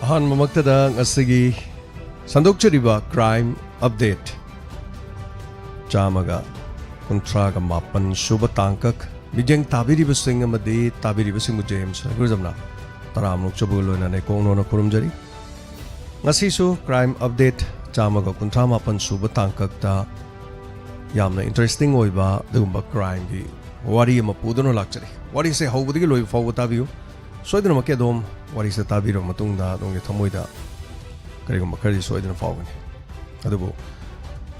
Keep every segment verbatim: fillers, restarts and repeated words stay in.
ꯑꯍꯥꯟꯕꯃꯛꯇꯗ ꯉꯁꯤꯒꯤ ꯁꯟꯗꯣꯛꯆꯔꯤꯕ crime update ꯆꯥꯝꯃꯒ ꯀꯨꯟꯊ꯭ꯔꯥꯒ ꯃꯥꯄꯟ ꯁꯨꯕ ꯇꯥꯡꯀꯛ ꯃꯤꯠꯌꯦꯡ ꯇꯥꯕꯤꯔꯤꯕꯁꯤꯡ ꯑꯃꯗꯤ ꯇꯥꯕꯤꯔꯤꯕꯁꯤꯡꯕꯨ ꯖꯦꯝꯁ ꯍꯩꯒ꯭ꯔꯨꯖꯝꯅ ꯇꯔꯥꯃꯨꯛ ꯆꯨꯕꯒ ꯂꯣꯏꯅꯅ ꯏꯀꯣꯛꯅꯣꯅ ꯈꯨꯔꯨꯝꯖꯔꯤ꯫ ꯉꯁꯤꯁꯨ crime update ꯆꯥꯝꯃꯒ ꯀꯨꯟꯊ꯭ꯔꯥ ꯃꯥꯄꯟ ꯁꯨꯕ ꯇꯥꯡꯀꯛꯇ ꯌꯥꯝꯅ interesting ꯑꯣꯏꯕ ꯑꯗꯨꯒꯨꯝꯕ crimeꯒꯤ ꯋꯥꯔꯤ ꯑꯃ ꯄꯨꯗꯨꯅ ꯂꯥꯛꯆꯔꯤ꯫ ꯋꯥꯔꯤꯁꯦ ꯍꯧꯕꯗꯒꯤ ꯂꯣꯏꯕ ꯐꯥꯎꯕ ꯇꯥꯕꯤꯌꯨ꯫ ꯁꯣꯏꯗꯅꯃꯛꯀꯤ ꯑꯗꯣꯝ ꯋꯥꯔꯤꯁꯦ ꯇꯥꯕꯤꯔꯕ ꯃꯇꯨꯡꯗ ꯑꯗꯣꯝꯒꯤ ꯊꯃꯣꯏꯗ ꯀꯔꯤꯒꯨꯝꯕ ꯈꯔꯗꯤ ꯁꯣꯏꯗꯅ ꯐꯥꯎꯒꯅꯤ꯫ ꯑꯗꯨꯕꯨ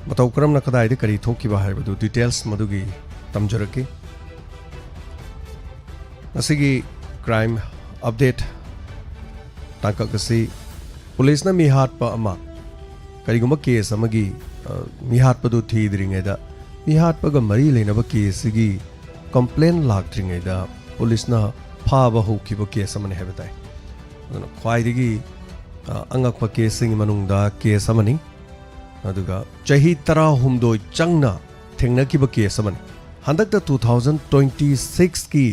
ꯃꯇꯧ ꯀꯔꯝꯅ ꯀꯗꯥꯏꯗ ꯀꯔꯤ ꯊꯣꯛꯈꯤꯕ ꯍꯥꯏꯕꯗꯨ details ꯃꯗꯨꯒꯤ ꯇꯝꯖꯔꯛꯀꯦ꯫ ꯉꯁꯤꯒꯤ crime update ꯇꯥꯡꯀꯛ ꯑꯁꯤ ꯄꯨꯂꯤꯁꯅ ꯃꯤꯍꯥꯠꯄ ꯑꯃ, ꯀꯔꯤꯒꯨꯝꯕ case ꯑꯃꯒꯤ, ꯑ, ꯃꯤꯍꯥꯠꯄꯗꯨ ꯊꯤꯗ꯭ꯔꯤꯉꯩꯗ, ꯃꯤꯍꯥꯠꯄꯒ ꯃꯔꯤ ꯂꯩꯅꯕ caseꯁꯤꯒꯤ complaint ꯂꯥꯛꯇ꯭ꯔꯤꯉꯩꯗ ꯄꯨꯂꯤꯁꯅ ꯐꯥꯕ ꯍꯧꯈꯤꯕ case ꯑꯃꯅꯤ ꯍꯥꯏꯕ ꯇꯥꯏ꯫ ꯑꯗꯨꯅ ꯈ꯭ꯋꯥꯏꯗꯒꯤ, ꯑ, ꯑꯉꯛꯄ caseꯁꯤꯡꯒꯤ ꯃꯅꯨꯡꯗ case ꯑꯃꯅꯤ꯫ ꯑꯗꯨꯒ ꯆꯍꯤ ꯇꯔꯥꯍꯨꯝꯗꯣꯏ ꯆꯪꯅ ꯊꯦꯡꯅꯈꯤꯕ case ꯑꯃꯅꯤ꯫ ꯍꯟꯗꯛꯇ two thousand twenty sixꯀꯤ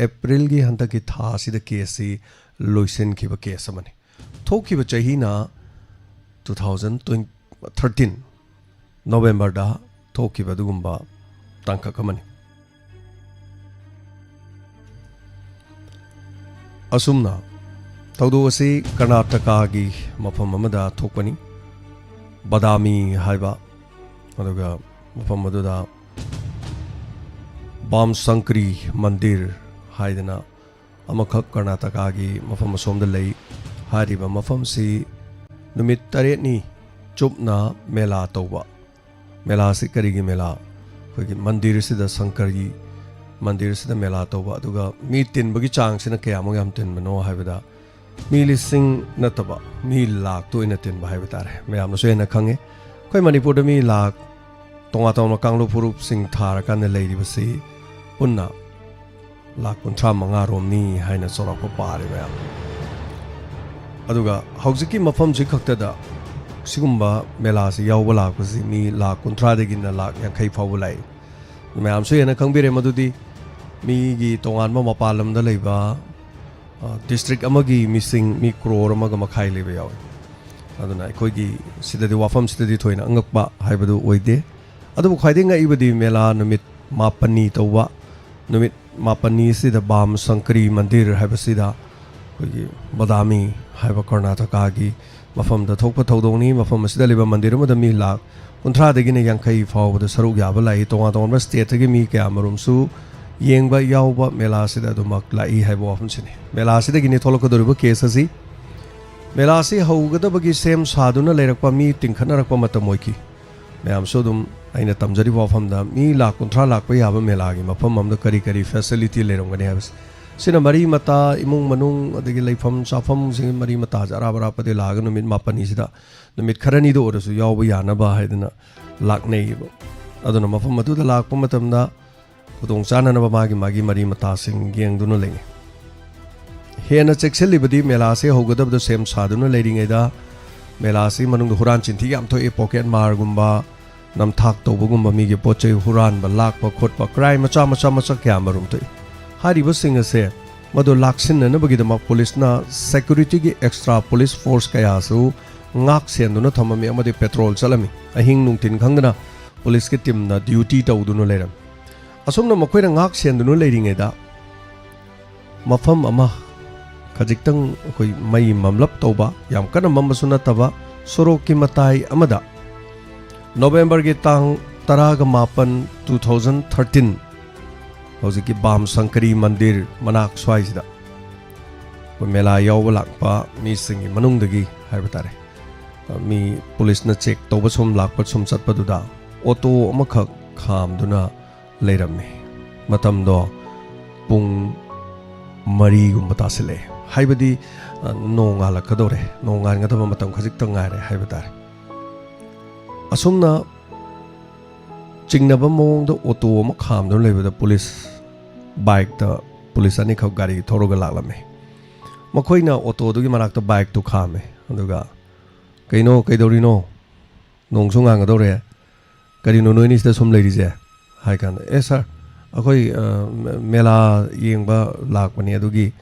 Aprilꯒꯤ ꯍꯟꯗꯛꯀꯤ ꯊꯥ ꯑꯁꯤꯗ caseꯁꯤ ꯂꯣꯏꯁꯤꯟꯈꯤꯕ case ꯑꯃꯅꯤ꯫ ꯊꯣꯛꯈꯤꯕ ꯆꯍꯤꯅ two thousand thirteen Novemberꯗ ꯊꯣꯛꯈꯤꯕ ꯑꯗꯨꯒꯨꯝꯕ ꯇꯥꯡꯀꯛ ꯑꯃꯅꯤ꯫ ꯑꯁꯨꯝꯅ ꯊꯧꯗꯣꯛ ꯑꯁꯤ ꯀꯔꯅꯥꯇꯀꯥꯒꯤ ꯃꯐꯝ ꯑꯃꯗ ꯊꯣꯛꯄꯅꯤ꯫ ꯕꯗꯥꯃꯤ ꯍꯥꯏꯕ, ꯑꯗꯨꯒ ꯃꯐꯝ ꯑꯗꯨꯗ ꯕꯥꯝ ꯁꯪꯀ꯭ꯔꯤ ꯃꯟꯗꯤꯔ ꯍꯥꯏꯗꯅ ꯑꯃꯈꯛ ꯀꯔꯅꯥꯇꯀꯥꯒꯤ ꯃꯐꯝ ꯑꯁꯣꯝꯗ ꯂꯩ꯫ ꯍꯥꯏꯔꯤꯕ ꯃꯐꯝꯁꯤ ꯅꯨꯃꯤꯠ ꯇꯔꯦꯠꯅꯤ ꯆꯨꯞꯅ ꯃꯦꯂꯥ ꯇꯧꯕ꯫ ꯃꯦꯂꯥꯁꯤ ꯀꯔꯤꯒꯤ ꯃꯦꯂꯥ? ꯑꯩꯈꯣꯏꯒꯤ ꯃꯟꯗꯤꯔꯁꯤꯗ, ꯁꯪꯀꯔꯒꯤ ꯃꯟꯗꯤꯔꯁꯤꯗ ꯃꯦꯂꯥ ꯇꯧꯕ꯫ ꯑꯗꯨꯒ ꯃꯤ ꯇꯤꯟꯕꯒꯤ ꯆꯥꯡꯁꯤꯅ ꯀꯌꯥꯃꯨꯛ ꯌꯥꯝ ꯇꯤꯟꯕꯅꯣ ꯍꯥꯏꯕꯗ, ꯃꯤ ꯂꯤꯁꯤꯡ ꯅꯠꯇꯕ, ꯃꯤ ꯂꯥꯛꯇ ꯑꯣꯏꯅ ꯇꯤꯟꯕ ꯍꯥꯏꯕ ꯇꯥꯔꯦ꯫ ꯃꯌꯥꯝꯅꯁꯨ ꯍꯦꯟꯅ ꯈꯪꯉꯦ꯫ ꯑꯩꯈꯣꯏ ꯃꯅꯤꯄꯨꯔꯗ ꯃꯤ ꯂꯥꯛ, ꯇꯣꯉꯥꯟ ꯇꯣꯉꯥꯟꯕ ꯀꯥꯡꯂꯨꯞ ꯐꯨꯔꯨꯞꯁꯤꯡ ꯊꯥꯔꯀꯥꯟꯗ ꯂꯩꯔꯤꯕꯁꯤ ꯄꯨꯟꯅ ꯂꯥꯛ ꯀꯨꯟꯊ꯭ꯔꯥ ꯃꯉꯥ ꯔꯣꯝꯅꯤ ꯍꯥꯏꯅ ꯆꯥꯎꯔꯥꯛꯄ ꯄꯥꯔꯦ ꯃꯌꯥꯝ꯫ ꯑꯗꯨꯒ ꯍꯧꯖꯤꯛꯀꯤ ꯃꯐꯝꯁꯤ ꯈꯛꯇꯗ ꯁꯤꯒꯨꯝꯕ ꯃꯦꯂꯥꯁꯤ ꯌꯥꯎꯕ ꯂꯥꯛꯄꯁꯤ ꯃꯤ ꯂꯥꯛ ꯀꯨꯟꯊ꯭ꯔꯥꯗꯒꯤꯅ ꯂꯥꯛ ꯌꯥꯡꯈꯩ ꯐꯥꯎꯕ ꯂꯥꯛꯏ꯫ ꯃꯌꯥꯝꯁꯨ ꯍꯦꯟꯅ ꯈꯪꯕꯤꯔꯦ ꯃꯗꯨꯗꯤ ꯃꯤꯒꯤ ꯇꯣꯉꯥꯟꯕ ꯃꯄꯥꯟ ꯂꯝꯗ ꯂꯩꯕ ꯗꯤꯁꯇ꯭ꯔꯤꯛ ꯑꯃꯒꯤ ꯃꯤꯁꯤꯡ ꯃꯤ ꯀ꯭ꯔꯣꯔ ꯑꯃꯒ ꯃꯈꯥꯏ ꯂꯩꯕ ꯌꯥꯎꯏ꯫ ꯑꯗꯨꯅ ꯑꯩꯈꯣꯏꯒꯤ ꯁꯤꯗꯗꯤ, ꯋꯥꯐꯝꯁꯤꯗꯗꯤ ꯊꯣꯏꯅ ꯑꯉꯛꯄ ꯍꯥꯏꯕꯗꯨ ꯑꯣꯏꯗꯦ꯫ ꯑꯗꯨꯕꯨ ꯈ꯭ꯋꯥꯏꯗꯒꯤ ꯉꯛꯏꯕꯗꯤ ꯃꯦꯂꯥ ꯅꯨꯃꯤꯠ ꯃꯥꯄꯟꯅꯤ ꯇꯧꯕ, ꯅꯨꯃꯤꯠ ꯃꯥꯄꯟꯅꯤ ꯑꯁꯤꯗ ꯕꯥꯝ ꯁꯪꯀꯔꯤ ꯃꯟꯗꯤꯔ ꯍꯥꯏꯕꯁꯤꯗ ꯑꯩꯈꯣꯏꯒꯤ ꯕꯗꯥꯃꯤ ꯍꯥꯏꯕ ꯀꯔꯅꯥꯇꯀꯥꯒꯤ ꯃꯐꯝꯗ ꯊꯣꯛꯄ ꯊꯧꯗꯣꯛꯅꯤ꯫ ꯃꯐꯝ ꯑꯁꯤꯗ ꯂꯩꯕ ꯃꯟꯗꯤꯔ ꯑꯃꯗ ꯃꯤ ꯂꯥꯈ ꯀꯨꯟꯊ꯭ꯔꯥꯗꯒꯤꯅ ꯌꯥꯡꯈꯩ ꯐꯥꯎꯕꯗ ꯁꯔꯨꯛ ꯌꯥꯕ ꯂꯥꯛꯏ꯫ ꯇꯣꯉꯥꯟ ꯇꯣꯉꯥꯟꯕ ꯁ꯭ꯇꯦꯠꯇꯒꯤ ꯃꯤ ꯀꯌꯥ ꯃꯔꯨꯝꯁꯨ ꯌꯦꯡꯕ ꯌꯥꯎꯕ ꯃꯦꯂꯥ ꯑꯁꯤꯗ ꯑꯗꯨꯃꯛ ꯂꯥꯛꯏ ꯍꯥꯏꯕ ꯋꯥꯐꯝꯁꯤꯅꯤ꯫ ꯃꯦꯂꯥ ꯑꯁꯤꯗꯒꯤꯅꯤ ꯊꯣꯛꯂꯛꯀꯗꯧꯔꯤꯕ ꯀꯦꯁ ꯑꯁꯤ꯫ ꯃꯦꯂꯥ ꯑꯁꯤ ꯍꯧꯒꯗꯕꯒꯤ ꯁꯦꯝ ꯁꯥꯗꯨꯅ ꯂꯩꯔꯛꯄ ꯃꯤ ꯇꯤꯡꯈꯠꯅꯔꯛꯄ ꯃꯇꯝ ꯑꯣꯏꯈꯤ꯫ ꯃꯌꯥꯝꯁꯨ ꯑꯗꯨꯝ ꯑꯩꯅ ꯇꯝꯖꯔꯤꯕ ꯋꯥꯐꯝꯗ ꯃꯤ ꯂꯥꯈ ꯀꯨꯟꯊ꯭ꯔꯥ ꯂꯥꯛꯄ ꯌꯥꯕ ꯃꯦꯂꯥꯒꯤ ꯃꯐꯝ ꯑꯃꯗ ꯀꯔꯤ ꯀꯔꯤ ꯐꯦꯁꯤꯂꯤꯇꯤ ꯂꯩꯔꯝꯒꯅꯤ ꯍꯥꯏꯕꯁꯤ꯫ ꯁꯤꯅ ꯃꯔꯤ ꯃꯇꯥ, ꯏꯃꯨꯡ ꯃꯅꯨꯡ, ꯑꯗꯒꯤ ꯂꯩꯐꯝ ꯆꯥꯐꯝꯁꯤꯡ ꯃꯔꯤ ꯃꯇꯥꯁꯦ ꯑꯔꯥꯞ ꯑꯔꯥꯞꯄꯗꯒꯤ ꯂꯥꯛꯑꯒ ꯅꯨꯃꯤꯠ ꯃꯥꯄꯟꯅꯤꯁꯤꯗ, ꯅꯨꯃꯤꯠ ꯈꯔꯅꯤꯗ ꯑꯣꯏꯔꯁꯨ ꯌꯥꯎꯕ ꯌꯥꯅꯕ ꯍꯥꯏꯗꯅ ꯂꯥꯛꯅꯩꯌꯦꯕ꯫ ꯑꯗꯨꯅ ꯃꯐꯝ ꯑꯗꯨꯗ ꯂꯥꯛꯄ ꯃꯇꯝꯗ ꯈꯨꯗꯣꯡ ꯆꯥꯅꯅꯕ ꯃꯥꯒꯤ ꯃꯥꯒꯤ ꯃꯔꯤ ꯃꯇꯥꯁꯤꯡ ꯌꯦꯡꯗꯨꯅ ꯂꯩꯅꯩ꯫ ꯍꯦꯟꯅ ꯆꯦꯛꯁꯤꯜꯂꯤꯕꯗꯤ ꯃꯦꯂꯥꯁꯤ ꯍꯧꯒꯗꯕꯗ ꯁꯦꯝ ꯁꯥꯗꯨꯅ ꯂꯩꯔꯤꯉꯩꯗ ꯃꯦꯂꯥꯁꯤ ꯃꯅꯨꯡꯗ ꯍꯨꯔꯥꯟ ꯆꯤꯟꯊꯤ ꯌꯥꯝ ꯊꯣꯛꯏ꯫ ꯄꯣꯀꯦꯠ ꯃꯥꯔꯒꯨꯝꯕ, ꯅꯝꯊꯥꯛ ꯇꯧꯕꯒꯨꯝꯕ, ꯃꯤꯒꯤ ꯄꯣꯠ ꯆꯩ ꯍꯨꯔꯥꯟꯕ, ꯂꯥꯛꯄ ꯈꯣꯠꯄ, ꯀ꯭ꯔꯥꯏꯝ ꯃꯆꯥ ꯃꯆꯥ ꯃꯆꯥ ꯀꯌꯥ ꯃꯔꯨꯝ ꯊꯣꯛꯏ꯫ ꯍꯥꯏꯔꯤꯕꯁꯤꯡ ꯑꯁꯦ ꯃꯗꯨ ꯂꯥꯛꯁꯤꯟꯅꯅꯕꯒꯤꯗꯃꯛ ꯄꯨꯂꯤꯁꯅ ꯁꯦꯀ꯭ꯌꯨꯔꯤꯇꯤꯒꯤ ꯑꯦꯛꯁꯇ꯭ꯔꯥ ꯄꯨꯂꯤꯁ ꯐꯣꯔꯁ ꯀꯌꯥꯁꯨ ꯉꯥꯛ ꯁꯦꯟꯗꯨꯅ ꯊꯝꯃꯝꯃꯤ ꯑꯃꯗꯤ ꯄꯦꯇ꯭ꯔꯣꯜ ꯆꯠꯂꯝꯃꯤ꯫ ꯑꯍꯤꯡ ꯅꯨꯡꯊꯤꯟ ꯈꯪꯗꯅ ꯄꯨꯂꯤꯁꯀꯤ ꯇꯤꯝꯅ ꯗ꯭ꯌꯨꯇꯤ ꯇꯧꯗꯨꯅ ꯂꯩꯔꯝꯃꯤ꯫ ꯑꯁꯨꯝꯅ ꯃꯈꯣꯏꯅ ꯉꯥꯛ ꯁꯦꯟꯗꯨꯅ ꯂꯩꯔꯤꯉꯩꯗ ꯃꯐꯝ ꯑꯃ ꯈꯖꯤꯛꯇꯪ ꯑꯩꯈꯣꯏ ꯃꯩ ꯃꯝꯂꯞ ꯇꯧꯕ, ꯌꯥꯝ ꯀꯟꯅ ꯃꯝꯕꯁꯨ ꯅꯠꯇꯕ ꯁꯣꯔꯣꯛꯀꯤ ꯃꯇꯥꯏ ꯑꯃꯗ ꯅꯣꯕꯦꯝꯕꯔꯒꯤ ꯇꯥꯡ ꯇꯔꯥꯒ ꯃꯥꯄꯟ, two thousand thirteen, ꯍꯧꯖꯤꯛꯀꯤ ꯕꯥꯝ ꯁꯪꯀꯔꯤ ꯃꯟꯗꯤꯔ ꯃꯅꯥꯛ ꯁ꯭ꯋꯥꯏꯁꯤꯗ ꯑꯩꯈꯣꯏ ꯃꯦꯂꯥ ꯌꯥꯎꯕ ꯂꯥꯛꯄ ꯃꯤꯁꯤꯡꯒꯤ ꯃꯅꯨꯡꯗꯒꯤ ꯍꯥꯏꯕ ꯇꯥꯔꯦ, ꯃꯤ ꯄꯨꯂꯤꯁꯅ ꯆꯦꯛ ꯇꯧꯕ ꯁꯨꯝ ꯂꯥꯛꯄ ꯁꯨꯝ ꯆꯠꯄꯗꯨꯗ ꯑꯣꯇꯣ ꯑꯃꯈꯛ ꯈꯥꯝꯗꯨꯅ ꯂꯩꯔꯝꯃꯤ꯫ ꯃꯇꯝꯗꯣ ꯄꯨꯡ ꯃꯔꯤꯒꯨꯝꯕ ꯇꯥꯁꯤꯜꯂꯛꯑꯦ꯫ ꯍꯥꯏꯕꯗꯤ, ꯑ, ꯅꯣꯡꯉꯥꯜꯂꯛꯀꯗꯧꯔꯦ, ꯅꯣꯡꯉꯥꯟꯒꯗꯕ ꯃꯇꯝ ꯈꯖꯤꯛꯇ ꯉꯥꯏꯔꯦ ꯍꯥꯏꯕ ꯇꯥꯔꯦ꯫ ꯑꯁꯨꯝꯅ ꯆꯤꯡꯅꯕ ꯃꯑꯣꯡꯗ ꯑꯣꯇꯣ ꯑꯃ ꯈꯥꯝꯗꯨꯅ ꯂꯩꯕꯗ ꯄꯨꯂꯤꯁ ꯕꯥꯏꯛꯇ ꯄꯨꯂꯤꯁ ꯑꯅꯤꯈꯛ ꯒꯥꯔꯤ ꯊꯧꯔꯒ ꯂꯥꯛꯂꯝꯃꯤ꯫ ꯃꯈꯣꯏꯅ ꯑꯣꯇꯣꯗꯨꯒꯤ ꯃꯅꯥꯛꯇ ꯕꯥꯏꯛꯇꯨ ꯈꯥꯝꯃꯦ, ꯑꯗꯨꯒ "ꯀꯩꯅꯣ, ꯀꯩꯗꯧꯔꯤꯅꯣ? ꯅꯣꯡꯁꯨ ꯉꯥꯟꯒꯗꯧꯔꯦ, ꯀꯔꯤꯅꯣ ꯅꯣꯏꯅꯤ ꯁꯤꯗ ꯁꯨꯝ ꯂꯩꯔꯤꯁꯦ?" ꯍꯥꯏ ꯀꯥꯟꯗ, "ꯑꯦ ꯁꯥꯔ, ꯑꯩꯈꯣꯏ, ꯑ, ꯃꯦ-, ꯃꯦꯂꯥ ꯌꯦꯡꯕ ꯂꯥꯛꯄꯅꯤ, ꯑꯗꯨꯒꯤ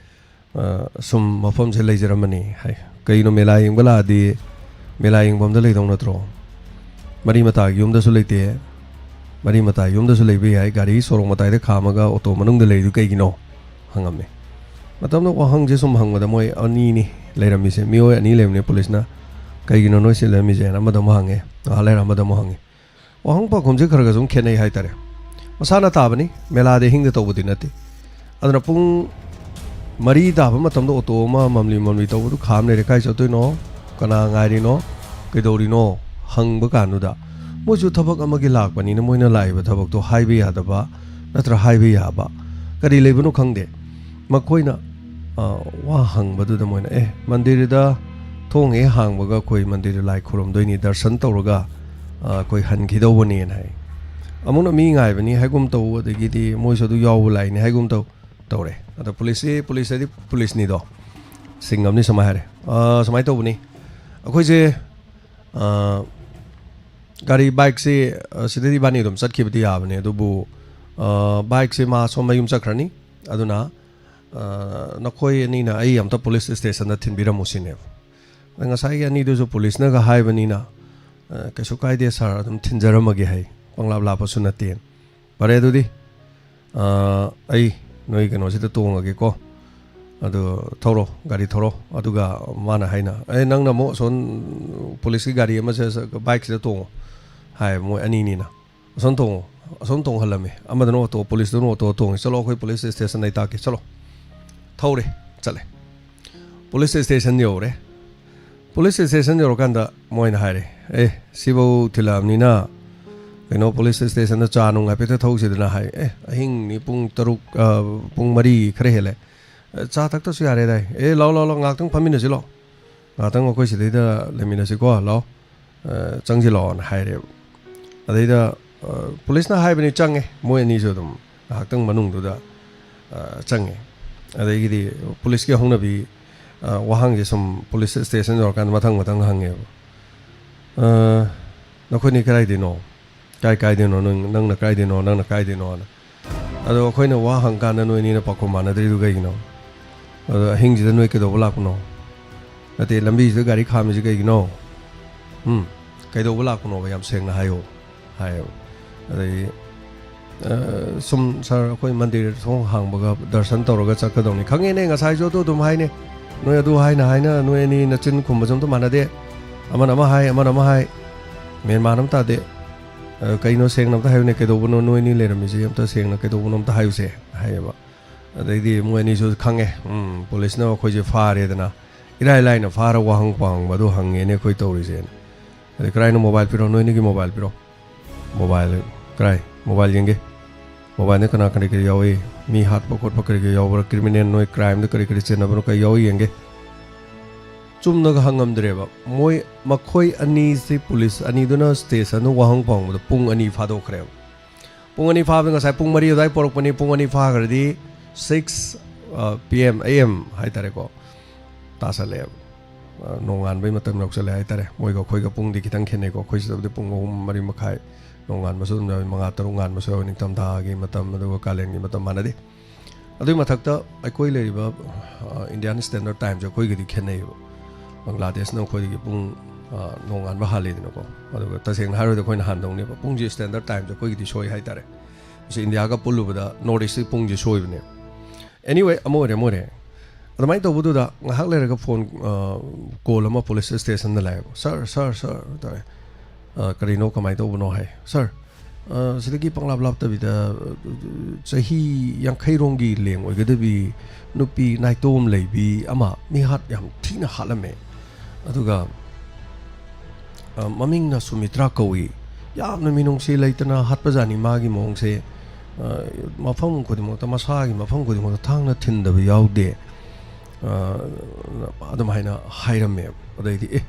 ꯑ, ꯁꯨꯝ ꯃꯐꯝꯁꯦ ꯂꯩꯖꯔꯝꯕꯅꯤ ꯍꯥꯏ꯫ "ꯀꯩꯅꯣ, ꯃꯦꯂꯥ ꯌꯦꯡꯕ ꯂꯥꯛꯑꯗꯤ ꯃꯦꯂꯥ ꯌꯦꯡꯐꯝꯗ ꯂꯩꯗꯧ ꯅꯠꯇ꯭ꯔꯣ? ꯃꯔꯤ ꯃꯇꯥꯒꯤ ꯌꯨꯝꯗꯁꯨ ꯂꯩꯇꯦ, ꯃꯔꯤ ꯃꯇꯥ ꯌꯨꯝꯗꯁꯨ ꯂꯩꯕ ꯌꯥꯏ, ꯒꯥꯔꯤ ꯁꯣꯔꯣꯛ ꯃꯇꯥꯏꯗ ꯈꯥꯝꯃꯒ ꯑꯣꯇꯣ ꯃꯅꯨꯡꯗ ꯂꯩꯗꯨ ꯀꯩꯒꯤꯅꯣ?" ꯍꯪꯉꯝꯃꯦ꯫ ꯃꯇꯝꯗ ꯋꯥꯍꯪꯁꯦ ꯁꯨꯝ ꯍꯪꯕꯗ ꯃꯣꯏ ꯑꯅꯤꯅꯤ ꯂꯩꯔꯝꯃꯤꯁꯦ, ꯃꯤꯑꯣꯏ ꯑꯅꯤ ꯂꯩꯕꯅꯦ ꯄꯨꯂꯤꯁꯅ꯫ "ꯀꯩꯒꯤꯅꯣ ꯅꯣꯏ ꯁꯤ ꯂꯩꯔꯝꯃꯤꯁꯦꯅ?" ꯑꯃꯗ ꯑꯃꯨꯛ ꯍꯪꯉꯦ, ꯉꯥꯏꯍꯥꯛ ꯂꯩꯔ ꯑꯃꯗ ꯑꯃꯨꯛ ꯍꯪꯉꯦ꯫ ꯋꯥꯍꯪ ꯄꯥꯎꯈꯨꯝꯁꯦ ꯈꯔ ꯈꯔ ꯁꯨꯝ ꯈꯦꯠꯅꯩ ꯍꯥꯏꯇꯥꯔꯦ꯫ ꯃꯁꯥꯅ ꯇꯥꯕꯅꯤ, ꯃꯦꯂꯥꯗ ꯑꯍꯤꯡꯗ ꯇꯧꯕꯗꯤ ꯅꯠꯇꯦ꯫ ꯑꯗꯨꯅ ꯄꯨꯡ ꯃꯔꯤ ꯇꯥꯕ ꯃꯇꯝꯗ ꯑꯣꯇꯣ ꯑꯃ ꯃꯝꯂꯤ ꯃꯝꯂꯤ ꯇꯧꯕꯗꯨ ꯈꯥꯝ ꯂꯩꯔꯦ꯫ "ꯀꯥꯏ ꯆꯠꯇꯣꯏꯅꯣ? ꯀꯅꯥ ꯉꯥꯏꯔꯤꯅꯣ? ꯀꯩꯗꯧꯔꯤꯅꯣ?" ꯍꯪꯕ ꯀꯥꯟꯗꯨꯗ, ꯃꯣꯏꯁꯨ ꯊꯕꯛ ꯑꯃꯒꯤ ꯂꯥꯛꯄꯅꯤꯅ ꯃꯣꯏꯅ ꯂꯥꯛꯏꯕ ꯊꯕꯛꯇꯣ ꯍꯥꯏꯕ ꯌꯥꯗꯕ ꯅꯠꯇ꯭ꯔ ꯍꯥꯏꯕ ꯌꯥꯕ ꯀꯔꯤ ꯂꯩꯕꯅꯣ ꯈꯪꯗꯦ꯫ ꯃꯈꯣꯏꯅ, ꯑ, ꯋꯥ ꯍꯪꯕꯗꯨꯗ ꯃꯣꯏꯅ, "ꯑꯦ, ꯃꯟꯗꯤꯔꯗ ꯊꯣꯡ ꯍꯦꯛ ꯍꯥꯡꯕꯒ ꯑꯩꯈꯣꯏ ꯃꯟꯗꯤꯔꯗ ꯂꯥꯏ ꯈꯨꯔꯨꯝꯗꯣꯏꯅꯤ, ꯗꯔꯁꯟ ꯇꯧꯔꯒ, ꯑ, ꯑꯩꯈꯣꯏ ꯍꯟꯈꯤꯗꯧꯕꯅꯦꯅ" ꯍꯥꯏ꯫ ꯑꯃꯨꯛꯅ ꯃꯤ ꯉꯥꯏꯕꯅꯤ ꯍꯥꯏꯒꯨꯝ ꯇꯧ, ꯑꯗꯒꯤꯗꯤ ꯃꯣꯏꯁꯨ ꯑꯗꯨ ꯌꯥꯎꯕ ꯂꯥꯛꯏꯅꯤ ꯍꯥꯏꯒꯨꯝ ꯇꯧ, ꯇꯧꯔꯦ꯫ ꯑꯗ ꯄꯨꯂꯤꯁꯁꯤ, ꯄꯨꯂꯤꯁ ꯍꯥꯏꯗꯤ ꯄꯨꯂꯤꯁꯅꯤꯗꯣ, ꯁꯤꯡ ꯑꯃꯅꯤ ꯁꯨꯃꯥꯏꯅ ꯍꯥꯏꯔꯦ, "ꯑ, ꯁꯨꯃꯥꯏꯅ ꯇꯧꯕꯅꯤ, ꯑꯩꯈꯣꯏꯁꯦ, ꯑ, ꯒꯥꯔꯤ, ꯕꯥꯏꯛꯁꯤ, ꯑ, ꯁꯤꯗꯩꯗꯤ ꯏꯕꯥꯅꯤ ꯑꯗꯨꯝ ꯆꯠꯈꯤꯕꯗꯤ ꯌꯥꯕꯅꯦ, ꯑꯗꯨꯕꯨ, ꯑ, ꯕꯥꯏꯛꯁꯤ ꯃꯥ ꯁꯣꯝ ꯃꯌꯨꯝ ꯆꯠꯈ꯭ꯔꯅꯤ, ꯑꯗꯨꯅ, ꯑ, ꯅꯈꯣꯏ ꯑꯅꯤꯅ ꯑꯩ ꯑꯝꯇ ꯄꯨꯂꯤꯁ ꯁ꯭ꯇꯦꯁꯟꯗ ꯊꯤꯟꯕꯤꯔꯝꯃꯨ" ꯁꯤꯅꯦꯕ꯫ ꯑꯗ ꯉꯁꯥꯏꯒꯤ ꯑꯅꯤꯗꯨꯁꯨ ꯄꯨꯂꯤꯁꯅꯒ ꯍꯥꯏꯕꯅꯤꯅ, "ꯑ, ꯀꯩꯁꯨ ꯀꯥꯏꯗꯦ ꯁꯥꯔ, ꯑꯗꯨꯝ ꯊꯤꯟꯖꯔꯝꯃꯒꯦ" ꯍꯥꯏ, "ꯄꯪꯂꯥꯞ ꯂꯥꯞꯄꯁꯨ ꯅꯠꯇꯦ"꯫ "ꯐꯔꯦ ꯑꯗꯨꯗꯤ, ꯑ, ꯑꯩ ꯅꯣꯏ ꯀꯩꯅꯣꯁꯤꯗ ꯇꯣꯡꯉꯒꯦꯀꯣ, ꯑꯗꯨ ꯊꯧꯔꯣ, ꯒꯥꯔꯤ ꯊꯧꯔꯣ"꯫ ꯑꯗꯨꯒ ꯃꯥꯅ ꯍꯥꯏꯅ, "ꯑꯦ, ꯅꯪꯅ ꯑꯃꯨꯛ ꯑꯁꯣꯝ ꯄꯨꯂꯤꯁꯀꯤ ꯒꯥꯔꯤ ꯑꯃꯁꯦ, ꯕꯥꯏꯛꯁꯤꯗ ꯇꯣꯡꯉꯣ" ꯍꯥꯏ, ꯃꯣꯏ ꯑꯅꯤꯅꯤꯅ꯫ "ꯑꯁꯣꯝ ꯇꯣꯡꯉꯣ", ꯑꯁꯣꯝ ꯇꯣꯡꯍꯜꯂꯝꯃꯦ꯫ ꯑꯃꯗꯨꯅ ꯑꯣꯇꯣ, ꯄꯨꯂꯤꯁꯇꯨꯅ ꯑꯣꯇꯣ ꯇꯣꯡꯉꯦ꯫ "ꯆꯠꯂꯣ, ꯑꯩꯈꯣꯏ ꯄꯨꯂꯤꯁ ꯁ꯭ꯇꯦꯁꯟ ꯑꯩ ꯇꯥꯛꯀꯦ, ꯆꯠꯂꯣ"꯫ ꯊꯧꯔꯦ, ꯆꯠꯂꯦ꯫ ꯄꯨꯂꯤꯁ ꯁ꯭ꯇꯦꯁꯟ ꯌꯧꯔꯦ꯫ ꯄꯨꯂꯤꯁ ꯁ꯭ꯇꯦꯁꯟ ꯌꯧꯔꯀꯥꯟꯗ ꯃꯣꯏꯅ ꯍꯥꯏꯔꯦ, "ꯑꯦ, ꯁꯤꯐꯧ ꯊꯤꯜꯂꯛꯑꯕꯅꯤꯅ ꯀꯩꯅꯣ, ꯄꯨꯂꯤꯁ ꯁ꯭ꯇꯦꯁꯟꯗ ꯆꯥ ꯅꯨꯡ ꯍꯥꯏꯐꯦꯠꯇ ꯊꯛꯎꯁꯤꯗꯅ" ꯍꯥꯏ꯫ "ꯑꯦ, ꯑꯍꯤꯡꯅꯤ, ꯄꯨꯡ ꯇꯔꯨꯛ, ꯑ, ꯄꯨꯡ ꯃꯔꯤ ꯈꯔ ꯍꯦꯜꯂꯦ꯫ ꯑꯦ, ꯆꯥ ꯊꯛꯇ꯭ꯔꯁꯨ ꯌꯥꯔꯦꯗꯥꯏ꯫ ꯑꯦ, ꯂꯥꯛꯑꯣ, ꯂꯥꯛꯑꯣ, ꯂꯥꯛꯑꯣ, ꯉꯥꯏꯍꯥꯛꯇꯪ ꯐꯝꯃꯤꯟꯅꯁꯤ ꯂꯥꯛꯑꯣ꯫ ꯉꯥꯏꯍꯥꯛꯇꯪ ꯑꯩꯈꯣꯏ ꯁꯤꯗꯩꯗ ꯂꯩꯃꯤꯟꯅꯁꯤꯀꯣ, ꯂꯥꯛꯑꯣ꯫ ꯑ, ꯆꯪꯁꯤꯜꯂꯛꯑꯣꯅ" ꯍꯥꯏꯔꯦꯕ꯫ ꯑꯗꯩꯗ, ꯑ, ꯄꯨꯂꯤꯁꯅ ꯍꯥꯏꯕꯅꯤ, ꯆꯪꯉꯦ꯫ ꯃꯣꯏ ꯑꯅꯤꯁꯨ ꯑꯗꯨꯝ ꯉꯥꯏꯍꯥꯛꯇꯪ ꯃꯅꯨꯡꯗꯨꯗ, ꯑ, ꯆꯪꯉꯦ꯫ ꯑꯗꯒꯤꯗꯤ ꯄꯨꯂꯤꯁꯀꯤ ꯍꯧꯅꯕꯤ, ꯑ, ꯋꯥꯍꯪꯁꯦ ꯁꯨꯝ ꯄꯨꯂꯤꯁ ꯁ꯭ꯇꯦꯁꯟ ꯌꯧꯔꯀꯥꯟꯗ ꯃꯊꯪ ꯃꯊꯪ ꯍꯪꯉꯦꯕ꯫ "ꯑ, ꯅꯈꯣꯏꯅꯤ ꯀꯗꯥꯏꯗꯩꯅꯣ? ꯀꯥꯏ ꯀꯥꯏꯗꯩꯅꯣ? ꯅꯪ, ꯅꯪꯅ ꯀꯥꯏꯗꯩꯅꯣ? ꯅꯪꯅ ꯀꯥꯏꯗꯩꯅꯣꯅ?" ꯑꯗꯣ ꯑꯩꯈꯣꯏꯅ ꯋꯥ ꯍꯪꯀꯥꯟꯗ ꯅꯣꯏ ꯑꯅꯤꯅ ꯄꯥꯎꯈꯨꯝ ꯃꯥꯟꯅꯗ꯭ꯔꯤꯗꯨ ꯀꯩꯒꯤꯅꯣ? ꯑꯗꯣ ꯑꯍꯤꯡꯁꯤꯗ ꯅꯣꯏ ꯀꯩꯗꯧꯕ ꯂꯥꯛꯄꯅꯣ? ꯅꯠꯇꯦ, ꯂꯝꯕꯤꯁꯤꯗ ꯒꯥꯔꯤ ꯈꯥꯝꯃꯤꯁꯦ ꯀꯩꯒꯤꯅꯣ? ꯎꯝ, ꯀꯩꯗꯧꯕ ꯂꯥꯛꯄꯅꯣꯕ? ꯌꯥꯝ ꯁꯦꯡꯅ ꯍꯥꯏꯌꯣ ꯍꯥꯏꯌꯦꯕ꯫ ꯑꯗꯒꯤ ꯑ, ꯁꯨꯝ, "ꯁꯥꯔ, ꯑꯩꯈꯣꯏ ꯃꯟꯗꯤꯔ ꯊꯣꯡ ꯍꯥꯡꯕꯒ ꯗꯔꯁꯟ ꯇꯧꯔꯒ ꯆꯠꯀꯗꯧꯅꯤ꯫" "ꯈꯪꯉꯦꯅꯦ, ꯉꯁꯥꯏꯁꯨ ꯑꯗꯨ ꯑꯗꯨꯝ ꯍꯥꯏꯅꯦ, ꯅꯣꯏ ꯑꯗꯨ ꯍꯥꯏꯅ ꯍꯥꯏꯅ ꯅꯣꯏ ꯑꯅꯤ ꯅꯆꯤꯟ ꯈꯨꯝꯕꯁꯨ ꯑꯝꯇ ꯃꯥꯟꯅꯗꯦ, ꯑꯃꯅ ꯑꯃ ꯍꯥꯏ, ꯑꯃꯅ ꯑꯃ ꯍꯥꯏ, ꯃꯦꯟ ꯃꯥꯟ ꯑꯃ ꯇꯥꯗꯦ꯫ ꯑ, ꯀꯩꯅꯣ, ꯁꯦꯡꯅ ꯑꯝꯇ ꯍꯥꯏꯌꯨꯅꯦ, ꯀꯩꯗꯧꯕꯅꯣ ꯅꯣꯏ ꯑꯅꯤ ꯂꯩꯔꯝꯃꯤꯁꯦ? ꯑꯝꯇ ꯁꯦꯡꯅ ꯀꯩꯗꯧꯕꯅꯣ ꯑꯝꯇ ꯍꯥꯏꯌꯨꯁꯦ" ꯍꯥꯏꯌꯦꯕ꯫ ꯑꯗꯩꯗꯤ ꯃꯣꯏ ꯑꯅꯤꯁꯨ ꯈꯪꯉꯦ, ꯎꯝ, ꯄꯨꯂꯤꯁꯅ ꯑꯩꯈꯣꯏꯁꯦ ꯐꯥꯔꯦꯗꯅ, ꯏꯔꯥꯏ ꯂꯥꯏꯅ ꯐꯥꯔ ꯋꯥꯍꯪ ꯄꯥꯎꯍꯪꯕ ꯑꯗꯨ ꯍꯪꯉꯦꯅꯦ ꯑꯩꯈꯣꯏ ꯇꯧꯔꯤꯁꯦꯅ꯫ ꯑꯗꯩ, "ꯀꯔꯥꯏꯅꯣ ꯃꯣꯕꯥꯏꯜ ꯄꯤꯔꯣ, ꯅꯣꯏ ꯑꯅꯤꯒꯤ ꯃꯣꯕꯥꯏꯜ ꯄꯤꯔꯣ"꯫ "ꯃꯣꯕꯥꯏꯜ ꯀꯔꯥꯏ? ꯃꯣꯕꯥꯏꯜ ꯌꯦꯡꯒꯦ꯫ ꯃꯣꯕꯥꯏꯜꯗ ꯀꯅꯥ ꯀꯔꯤ ꯀꯔꯤ ꯌꯥꯎꯏ? ꯃꯤ ꯍꯥꯠꯄ ꯈꯣꯠꯄ ꯀꯔꯤ ꯀꯔꯤ ꯌꯥꯎꯕ꯭ꯔꯥ? ꯀ꯭ꯔꯤꯃꯤꯅꯦꯜ ꯅꯣꯏ ꯀ꯭ꯔꯥꯏꯝꯗ ꯀꯔꯤ ꯀꯔꯤ ꯆꯦꯟꯅꯕꯅꯣ ꯀꯔꯤ ꯌꯥꯎꯏ ꯌꯦꯡꯒꯦ"꯫ ꯆꯨꯝꯅꯒ ꯍꯪꯉꯝꯗ꯭ꯔꯦꯕ꯫ ꯃꯣꯏ, ꯃꯈꯣꯏ ꯑꯅꯤꯁꯤ, ꯄꯨꯂꯤꯁ ꯑꯅꯤꯗꯨꯅ ꯁ꯭ꯇꯦꯁꯟꯗ ꯋꯥꯍꯪ ꯄꯥꯎꯍꯪꯕꯗ ꯄꯨꯡ ꯑꯅꯤ ꯐꯥꯗꯣꯛꯈ꯭ꯔꯦꯕ꯫ ꯄꯨꯡ ꯑꯅꯤ ꯐꯥꯕꯗ, ꯉꯁꯥꯏ ꯄꯨꯡ ꯃꯔꯤ ꯑꯗꯨꯋꯥꯏ ꯄꯣꯔꯛꯄꯅꯤ, ꯄꯨꯡ ꯑꯅꯤ ꯐꯥꯈ꯭ꯔꯗꯤ ꯁꯤꯛꯁ, ꯑ, ꯄꯤ ꯑꯦꯝ, ꯑꯦ ꯑꯦꯝ ꯍꯥꯏꯇꯥꯔꯦꯀꯣ, ꯇꯥꯁꯜꯂꯛꯑꯦꯕ꯫ ꯑ, ꯅꯣꯡꯉꯥꯟꯕꯩ ꯃꯇꯝ ꯌꯧꯁꯜꯂꯛꯑꯦ ꯍꯥꯏꯇꯥꯔꯦ꯫ ꯃꯣꯏꯒ ꯑꯩꯈꯣꯏꯒ ꯄꯨꯡꯗꯤ ꯈꯤꯇꯪ ꯈꯦꯠꯅꯩꯀꯣ꯫ ꯑꯩꯈꯣꯏ ꯁꯤꯗꯕꯨꯗꯤ ꯄꯨꯡ ꯑꯍꯨꯝ, ꯃꯔꯤ ꯃꯈꯥꯏ, ꯅꯣꯡꯉꯥꯟꯕꯁꯨ ꯑꯗꯨꯝ ꯌꯥꯎꯏ, ꯃꯉꯥ, ꯇꯔꯨꯛ ꯉꯥꯟꯕꯁꯨ ꯌꯥꯎꯏ꯫ ꯅꯤꯡꯊꯝꯊꯥꯒꯤ ꯃꯇꯝ ꯑꯗꯨꯒ ꯀꯥꯂꯦꯟꯒꯤ ꯃꯇꯝ ꯃꯥꯟꯅꯗꯦ꯫ ꯑꯗꯨꯒꯤ ꯃꯊꯛꯇ ꯑꯩꯈꯣꯏ ꯂꯩꯔꯤꯕ, ꯑ, ꯏꯟꯗꯤꯌꯥꯟ ꯁ꯭ꯇꯦꯟꯗꯔꯠ ꯇꯥꯏꯝꯁꯦ ꯑꯩꯈꯣꯏꯒꯗꯤ ꯈꯦꯠꯅꯩꯌꯦꯕ꯫ ꯕꯪꯒ꯭ꯂꯥꯗꯦꯁꯅ ꯑꯩꯈꯣꯏꯗꯒꯤ ꯄꯨꯡ, ꯑ, ꯅꯣꯡꯉꯥꯟꯕ ꯍꯥꯜꯂꯤꯗꯅꯀꯣ꯫ ꯑꯗꯨꯒ ꯇꯁꯦꯡꯅ ꯍꯥꯏꯔꯨꯔꯗꯤ ꯑꯩꯈꯣꯏꯅ ꯍꯥꯟꯗꯧꯅꯦꯕ꯫ ꯄꯨꯡꯁꯦ ꯁ꯭ꯇꯦꯟꯗꯔꯠ ꯇꯥꯏꯝꯁꯦ ꯑꯩꯈꯣꯏꯒꯤꯗꯤ ꯁꯣꯏ ꯍꯥꯏꯇꯥꯔꯦ꯫ ꯃꯁꯤ ꯏꯟꯗꯤꯌꯥꯒ ꯄꯨꯜꯂꯨꯕꯗ ꯅꯣꯔꯠ ꯏꯁꯀꯤ ꯄꯨꯡꯁꯦ ꯁꯣꯏꯕꯅꯦ꯫ Anyway, ꯑꯃ ꯑꯣꯏꯔꯦ, ꯑꯃ ꯑꯣꯏꯔꯦ꯫ ꯑꯗꯨꯃꯥꯏꯅ ꯇꯧꯕꯗꯨꯗ ꯉꯥꯏꯍꯥꯛ ꯂꯩꯔꯒ ꯐꯣꯟ, ꯑ, ꯀꯣꯜ ꯑꯃ ꯄꯨꯂꯤꯁ ꯁ꯭ꯇꯦꯁꯟꯗ ꯂꯥꯛꯑꯦꯕ꯫ "ꯁꯥꯔ, ꯁꯥꯔ, ꯁꯥꯔ" ꯇꯧꯔꯦ꯫ "ꯑ, ꯀꯔꯤꯅꯣ, ꯀꯃꯥꯏꯅ ꯇꯧꯕꯅꯣ?" ꯍꯥꯏ꯫ "ꯁꯥꯔ, ꯑ, ꯁꯤꯗꯒꯤ ꯄꯪꯂꯥꯞ ꯂꯥꯞꯇꯕꯤꯗ, ꯑ, ꯆꯍꯤ ꯌꯥꯡꯈꯩꯔꯣꯝꯒꯤ ꯂꯦꯡ ꯑꯣꯏꯒꯗꯕꯤ ꯅꯨꯄꯤ ꯅꯥꯏꯇꯣꯝ ꯂꯩꯕꯤ ꯑꯃ ꯃꯤꯍꯥꯠ ꯌꯥꯝ ꯊꯤꯅ ꯍꯥꯠꯂꯝꯃꯦ꯫ ꯑꯗꯨꯒ, ꯑ, ꯃꯃꯤꯡꯅ ꯁꯨꯃꯤꯇ꯭ꯔꯥ ꯀꯧꯏ꯫ ꯌꯥꯝꯅ ꯃꯤꯅꯨꯡꯁꯤ ꯂꯩꯇꯅ ꯍꯥꯠꯄꯖꯥꯠꯅꯤ ꯃꯥꯒꯤ ꯃꯑꯣꯡꯁꯦ꯫ ꯑ, ꯃꯐꯝ ꯈꯨꯗꯤꯡꯃꯛꯇ, ꯃꯁꯥꯒꯤ ꯃꯐꯝ ꯈꯨꯗꯤꯡꯃꯛꯇ ꯊꯥꯡꯅ ꯊꯤꯟꯗꯕ ꯌꯥꯎꯗꯦ"꯫ ꯑ, ꯑꯗꯨꯝ ꯍꯥꯏꯅ ꯍꯥꯏꯔꯝꯃꯦꯕ꯫ ꯑꯗꯩꯗꯤ, "ꯑꯦ,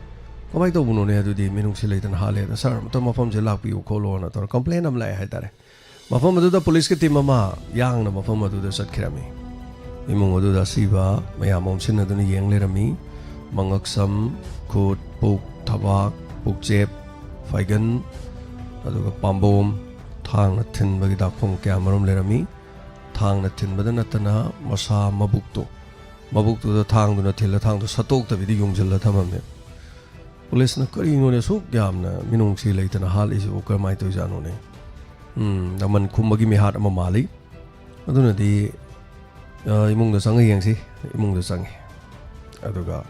ꯀꯃꯥꯏꯅ ꯇꯧꯕꯅꯣꯅꯦ? ꯑꯗꯨꯗꯤ ꯃꯤꯅꯨꯡꯁꯤ ꯂꯩꯇꯅ ꯍꯥꯠꯂꯦ꯫ ꯁꯥꯔ, ꯑꯝꯇ ꯃꯐꯝꯁꯦ ꯂꯥꯛꯄꯤꯌꯨ ꯈꯣꯠꯂꯣꯅ" ꯇꯧꯔ ꯀꯝꯄ꯭ꯂꯦꯟ ꯑꯃ ꯂꯥꯛꯑꯦ ꯍꯥꯏꯇꯥꯔꯦ꯫ ꯃꯐꯝ ꯑꯗꯨꯗ ꯄꯨꯂꯤꯁꯀꯤ ꯇꯤꯝ ꯑꯃ ꯌꯥꯡꯅ ꯃꯐꯝ ꯑꯗꯨꯗ ꯆꯠꯈꯤꯔꯝꯃꯤ꯫ ꯏꯃꯨꯡ ꯑꯗꯨꯗ ꯑꯁꯤꯕ ꯃꯌꯥꯝ ꯑꯣꯝꯁꯤꯟꯅꯗꯨꯅ ꯌꯦꯡ ꯂꯩꯔꯝꯃꯤ꯫ ꯃꯉꯛꯁꯝ, ꯈꯨꯠ, ꯄꯨꯛ, ꯊꯕꯥꯛ, ꯄꯨꯛꯆꯦꯞ, ꯐꯥꯏꯒꯟ, ꯑꯗꯨꯒ ꯄꯥꯝꯕꯣꯝ, ꯊꯥꯡꯅ ꯊꯤꯟꯕꯒꯤ ꯗꯥꯛꯐꯝ ꯀꯌꯥ ꯃꯔꯨꯝ ꯂꯩꯔꯝꯃꯤ꯫ ꯊꯥꯡꯅ ꯊꯤꯟꯕꯗ ꯅꯠꯇꯅ ꯃꯁꯥ ꯃꯕꯨꯛꯇꯣ ꯃꯕꯨꯛꯇꯨꯗ ꯊꯥꯡꯗꯨꯅ ꯊꯤꯜꯂ, ꯊꯥꯡꯗꯨ ꯁꯠꯇꯣꯛꯇꯕꯤꯗ ꯌꯨꯡꯁꯤꯜꯂ ꯊꯝꯃꯝꯃꯦ꯫ ꯄꯨꯂꯤꯁꯅ "ꯀꯔꯤꯅꯣꯅꯦ ꯑꯁꯨꯛ ꯌꯥꯝꯅ ꯃꯤꯅꯨꯡꯁꯤ ꯂꯩꯇꯅ ꯍꯥꯠꯂꯤꯁꯤꯕꯨ, ꯀꯔꯝꯍꯥꯏꯅ ꯇꯧꯔꯤꯖꯥꯠꯅꯣꯅꯦ? ꯎꯝ, ꯂꯃꯟ ꯈꯨꯝꯕꯒꯤ ꯃꯤꯍꯥꯠ ꯑꯃ ꯃꯥꯜꯂꯤ꯫ ꯑꯗꯨꯅꯗꯤ, ꯑ, ꯏꯃꯨꯡꯗ ꯆꯪꯉ ꯌꯦꯡꯁꯤ"꯫ ꯏꯃꯨꯡꯗ ꯆꯪꯉꯤ꯫ ꯑꯗꯨꯒ,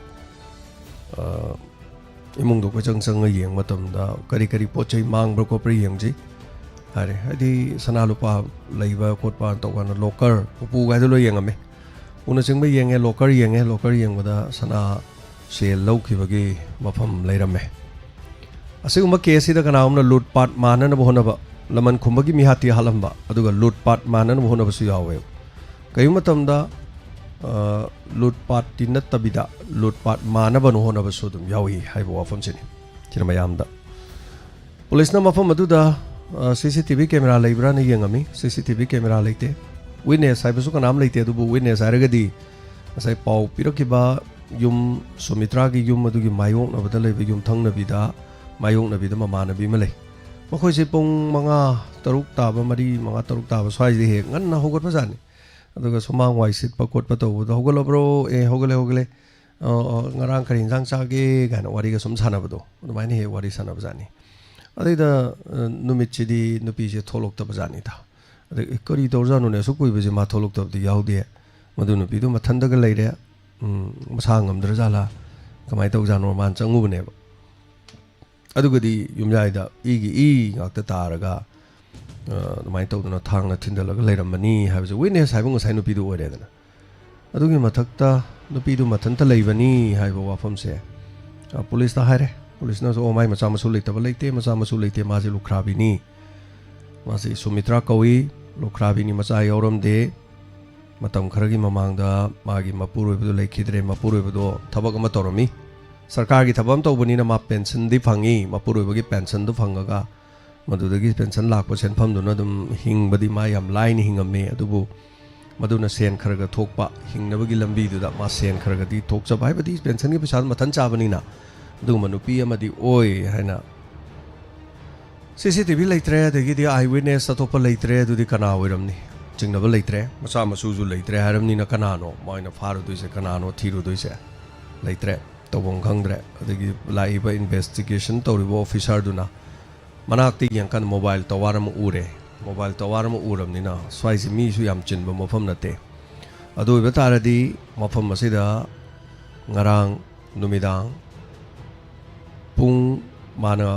ꯑ, ꯏꯃꯨꯡꯗꯣ ꯀꯣꯏꯆꯪ ꯆꯪꯉ ꯌꯦꯡꯕ ꯃꯇꯝꯗ ꯀꯔꯤ ꯀꯔꯤ ꯄꯣꯠ ꯆꯩ ꯃꯥꯡꯕ꯭ꯔꯥ ꯈꯣꯠꯄ꯭ꯔꯥ ꯌꯦꯡꯁꯤ ꯍꯥꯏꯔꯦ꯫ ꯍꯥꯏꯗꯤ ꯁꯅꯥ ꯂꯨꯄꯥ ꯂꯩꯕ ꯈꯣꯠꯄ ꯇꯧꯀꯥꯟꯗ ꯂꯣꯀꯔ, ꯎꯄꯨ ꯀꯥꯏꯗꯣ ꯂꯣꯏ ꯌꯦꯡꯉꯝꯃꯦ꯫ ꯎꯅꯆꯤꯡꯕ ꯌꯦꯡꯉꯦ, ꯂꯣꯀꯔ ꯌꯦꯡꯉꯦ, ꯂꯣꯀꯔ ꯌꯦꯡꯕꯗ ꯁꯅꯥ ꯁꯦꯜ ꯂꯧꯈꯤꯕꯒꯤ ꯃꯐꯝ ꯂꯩꯔꯝꯃꯦ꯫ ꯑꯁꯤꯒꯨꯝꯕ ꯀꯦꯁꯁꯤꯗ ꯀꯅꯥꯒꯨꯝꯕꯅ ꯂꯨꯠ ꯄꯥꯠ ꯃꯥꯟꯅꯅꯕ ꯍꯣꯠꯅꯕ, ꯂꯃꯟ ꯈꯨꯝꯕꯒꯤ ꯃꯤꯍꯥꯠꯇꯤ ꯍꯥꯠꯂꯝꯕ, ꯑꯗꯨꯒ ꯂꯨꯠ ꯄꯥꯠ ꯃꯥꯟꯅꯅꯕ ꯍꯣꯠꯅꯕꯁꯨ ꯌꯥꯎꯋꯦꯕ꯫ ꯀꯔꯤꯒꯨꯝꯕ ꯃꯇꯝꯗ, ꯑ, ꯂꯨꯠ ꯄꯥꯠꯇꯤ ꯅꯠꯇꯕꯤꯗ ꯂꯨꯠ ꯄꯥꯠ ꯃꯥꯟꯅꯕꯅ ꯍꯣꯠꯅꯕꯁꯨ ꯑꯗꯨꯝ ꯌꯥꯎꯏ ꯍꯥꯏꯕ ꯋꯥꯐꯝꯁꯤꯅꯤ꯫ ꯁꯤꯅ ꯃꯌꯥꯝꯗ꯫ ꯄꯨꯂꯤꯁꯅ ꯃꯐꯝ ꯑꯗꯨꯗ, ꯑ, ꯁꯤ ꯁꯤ ꯇꯤ ꯚꯤ ꯀꯦꯃꯦꯔꯥ ꯂꯩꯕ꯭ꯔꯥꯅ ꯌꯦꯡꯉꯝꯃꯤ꯫ ꯁꯤ ꯁꯤ ꯇꯤ ꯚꯤ ꯀꯦꯃꯦꯔꯥ ꯂꯩꯇꯦ꯫ ꯋꯤꯠꯅꯦꯁ ꯍꯥꯏꯕꯁꯨ ꯀꯅꯥꯝ ꯂꯩꯇꯦ꯫ ꯑꯗꯨꯕꯨ ꯋꯤꯠꯅꯦꯁ ꯍꯥꯏꯔꯒꯗꯤ ꯉꯁꯥꯏ ꯄꯥꯎ ꯄꯤꯔꯛꯈꯤꯕ ꯌꯨꯝ, ꯁꯨꯃꯤꯇ꯭ꯔꯥꯒꯤ ꯌꯨꯝ ꯑꯗꯨꯒꯤ ꯃꯥꯌꯣꯛꯅꯕꯗ ꯂꯩꯕ ꯌꯨꯝꯊꯪꯅꯕꯤꯗ, ꯃꯥꯌꯣꯛꯅꯕꯤꯗ ꯃꯃꯥꯟꯅꯕꯤ ꯑꯃ ꯂꯩ꯫ ꯃꯈꯣꯏꯁꯦ ꯄꯨꯡ ꯃꯉꯥ, ꯇꯔꯨꯛ ꯇꯥꯕ, ꯃꯔꯤ, ꯃꯉꯥ, ꯇꯔꯨꯛ ꯇꯥꯕ ꯁ꯭ꯋꯥꯏꯁꯤꯗ ꯍꯦꯛ ꯉꯟꯅ ꯍꯧꯒꯠꯄꯖꯥꯠꯅꯤ꯫ ꯑꯗꯨꯒ ꯁꯨꯃꯥꯡ ꯋꯥꯏ ꯁꯤꯠꯄ ꯈꯣꯠꯄ ꯇꯧꯕꯗ, "ꯍꯧꯒꯠꯂꯕ꯭ꯔꯣ? ꯑꯦ, ꯍꯧꯒꯠꯂꯦ, ꯍꯧꯒꯠꯂꯦ꯫ ꯑ, ꯑ, ꯉꯔꯥꯡ ꯀꯔꯤ ꯏꯟꯖꯥꯡ ꯆꯥꯒꯦ?" ꯀꯥꯏꯅ ꯋꯥꯔꯤꯒ ꯁꯨꯝ ꯁꯥꯟꯅꯕꯗꯣ, ꯑꯗꯨꯃꯥꯏꯅ ꯍꯦꯛ ꯋꯥꯔꯤ ꯁꯥꯟꯅꯕꯖꯥꯠꯅꯤ꯫ ꯑꯗꯩꯗ, ꯑ, ꯅꯨꯃꯤꯠꯁꯤꯗꯤ ꯅꯨꯄꯤꯁꯦ ꯊꯣꯛꯂꯛꯇꯕꯖꯥꯠꯅꯤꯗ꯫ ꯑꯗꯩ, "ꯑꯦ, ꯀꯔꯤ ꯇꯧꯔꯖꯥꯠꯅꯣꯅꯦ? ꯑꯁꯨꯛ ꯀꯨꯏꯕꯁꯦ ꯃꯥ ꯊꯣꯛꯂꯛꯇꯕꯗꯤ ꯌꯥꯎꯗꯦ꯫ ꯃꯗꯨ ꯅꯨꯄꯤꯗꯨ ꯃꯊꯟꯗꯒ ꯂꯩꯔꯦ꯫ ꯎꯝ, ꯃꯁꯥ ꯉꯝꯗ꯭ꯔꯖꯥꯠꯂꯥ? ꯀꯃꯥꯏꯅ ꯇꯧꯖꯥꯠꯅꯣ?" ꯃꯥꯅ ꯆꯪꯉꯨꯕꯅꯦꯕ꯫ ꯑꯗꯨꯒꯗꯤ ꯌꯨꯝꯌꯥꯏꯗ ꯏꯒꯤ ꯏ ꯉꯥꯛꯇ ꯇꯥꯔꯒ, ꯑ, ꯑꯗꯨꯃꯥꯏꯅ ꯇꯧꯗꯅ ꯊꯥꯡꯅ ꯊꯤꯟꯗꯜꯂꯒ ꯂꯩꯔꯝꯕꯅꯤ ꯍꯥꯏꯕꯁꯦ ꯋꯤꯠꯅꯦꯁ ꯍꯥꯏꯕ ꯉꯁꯥꯏ ꯅꯨꯄꯤꯗꯨ ꯑꯣꯏꯔꯦꯗꯅ꯫ ꯑꯗꯨꯒꯤ ꯃꯊꯛꯇ ꯅꯨꯄꯤꯗꯨ ꯃꯊꯟꯇ ꯂꯩꯕꯅꯤ ꯍꯥꯏꯕ ꯋꯥꯐꯝꯁꯦ, ꯑ, ꯄꯨꯂꯤꯁꯇ ꯍꯥꯏꯔꯦ꯫ ꯄꯨꯂꯤꯁꯅꯁꯨ, "ꯑꯣ, ꯃꯥꯏ ꯃꯆꯥ ꯃꯁꯨ ꯂꯩꯇꯕ ꯂꯩꯇꯦ, ꯃꯆꯥ ꯃꯁꯨ ꯂꯩꯇꯦ, ꯃꯥꯁꯦ ꯂꯨꯈ꯭ꯔꯥꯕꯤꯅꯤ꯫ ꯃꯥꯁꯦ ꯁꯨꯃꯤꯇ꯭ꯔꯥ ꯀꯧꯏ, ꯂꯨꯈ꯭ꯔꯥꯕꯤꯅꯤ, ꯃꯆꯥ ꯌꯥꯎꯔꯝꯗꯦ꯫ ꯃꯇꯝ ꯈꯔꯒꯤ ꯃꯃꯥꯡꯗ ꯃꯥꯒꯤ ꯃꯄꯨꯔꯣꯏꯕꯗꯣ ꯂꯩꯈꯤꯗ꯭ꯔꯦ, ꯃꯄꯨꯔꯣꯏꯕꯗꯣ ꯊꯕꯛ ꯑꯃ ꯇꯧꯔꯝꯃꯤ꯫ ꯁꯔꯀꯥꯔꯒꯤ ꯊꯕꯛ ꯑꯃ ꯇꯧꯕꯅꯤꯅ ꯃꯥ ꯄꯦꯟꯁꯟꯗꯤ ꯐꯪꯉꯤ, ꯃꯄꯨꯔꯣꯏꯕꯒꯤ ꯄꯦꯟꯁꯟꯗꯣ ꯐꯪꯉꯒ ꯃꯗꯨꯗꯒꯤ ꯄꯦꯟꯁꯟ ꯂꯥꯛꯄ ꯁꯦꯟꯐꯝꯗꯨꯅ ꯑꯗꯨꯝ ꯍꯤꯡꯕꯗꯤ ꯃꯥ ꯌꯥꯝ ꯂꯥꯏꯅ ꯍꯤꯡꯉꯝꯃꯤ꯫ ꯑꯗꯨꯕꯨ ꯃꯗꯨꯅ ꯁꯦꯟ ꯈꯔ ꯈꯔ ꯊꯣꯛꯄ, ꯍꯤꯡꯅꯕꯒꯤ ꯂꯝꯕꯤꯗꯨꯗ ꯃꯥ ꯁꯦꯟ ꯈꯔ ꯈꯔꯗꯤ ꯊꯣꯛꯆꯕ, ꯍꯥꯏꯕꯗꯤ ꯄꯦꯟꯁꯟꯒꯤ ꯄꯩꯁꯥ ꯃꯊꯟ ꯆꯥꯕꯅꯤꯅ ꯑꯗꯨꯒꯨꯝꯕ ꯅꯨꯄꯤ ꯑꯃꯗꯤ ꯑꯣꯏ" ꯍꯥꯏꯅ꯫ ꯁꯤ ꯁꯤ ꯇꯤ ꯚꯤ ꯂꯩꯇ꯭ꯔꯦ, ꯑꯗꯒꯤꯗꯤ ꯑꯥꯏ ꯋꯤꯠꯅꯦꯁ ꯑꯇꯣꯞꯄ ꯂꯩꯇ꯭ꯔꯦ, ꯑꯗꯨꯗꯤ ꯀꯅꯥ ꯑꯣꯏꯔꯝꯅꯤ? ꯆꯤꯡꯅꯕ ꯂꯩꯇ꯭ꯔꯦ, ꯃꯆꯥ ꯃꯁꯨꯁꯨ ꯂꯩꯇ꯭ꯔꯦ ꯍꯥꯏꯔꯕꯅꯤꯅ ꯀꯅꯥꯅꯣ ꯃꯣꯏꯅ ꯐꯥꯔꯨꯗꯣꯏꯁꯦ, ꯀꯅꯥꯅꯣ ꯊꯤꯔꯨꯗꯣꯏꯁꯦ? ꯂꯩꯇ꯭ꯔꯦ, ꯇꯧꯐꯝ ꯈꯪꯗ꯭ꯔꯦ꯫ ꯑꯗꯒꯤ ꯂꯥꯛꯏꯕ ꯏꯟꯚꯦꯁꯇꯤꯒꯦꯁꯟ ꯇꯧꯔꯤꯕ ꯑꯣꯐꯤꯁꯥꯔꯗꯨꯅ ꯃꯅꯥꯛꯇ ꯌꯦꯡꯀꯥꯟꯗ ꯃꯣꯕꯥꯏꯜ ꯇꯋꯥꯔ ꯑꯃ ꯎꯔꯦ꯫ ꯃꯣꯕꯥꯏꯜ ꯇꯋꯥꯔ ꯑꯃ ꯎꯔꯕꯅꯤꯅ ꯁ꯭ꯋꯥꯏꯁꯦ ꯃꯤꯁꯨ ꯌꯥꯝ ꯆꯤꯟꯕ ꯃꯐꯝ ꯅꯠꯇꯦ꯫ ꯑꯗꯨ ꯑꯣꯏꯕ ꯇꯥꯔꯗꯤ ꯃꯐꯝ ꯑꯁꯤꯗ ꯉꯔꯥꯡ ꯅꯨꯃꯤꯗꯥꯡ ꯄꯨꯡ, ꯃꯥꯅ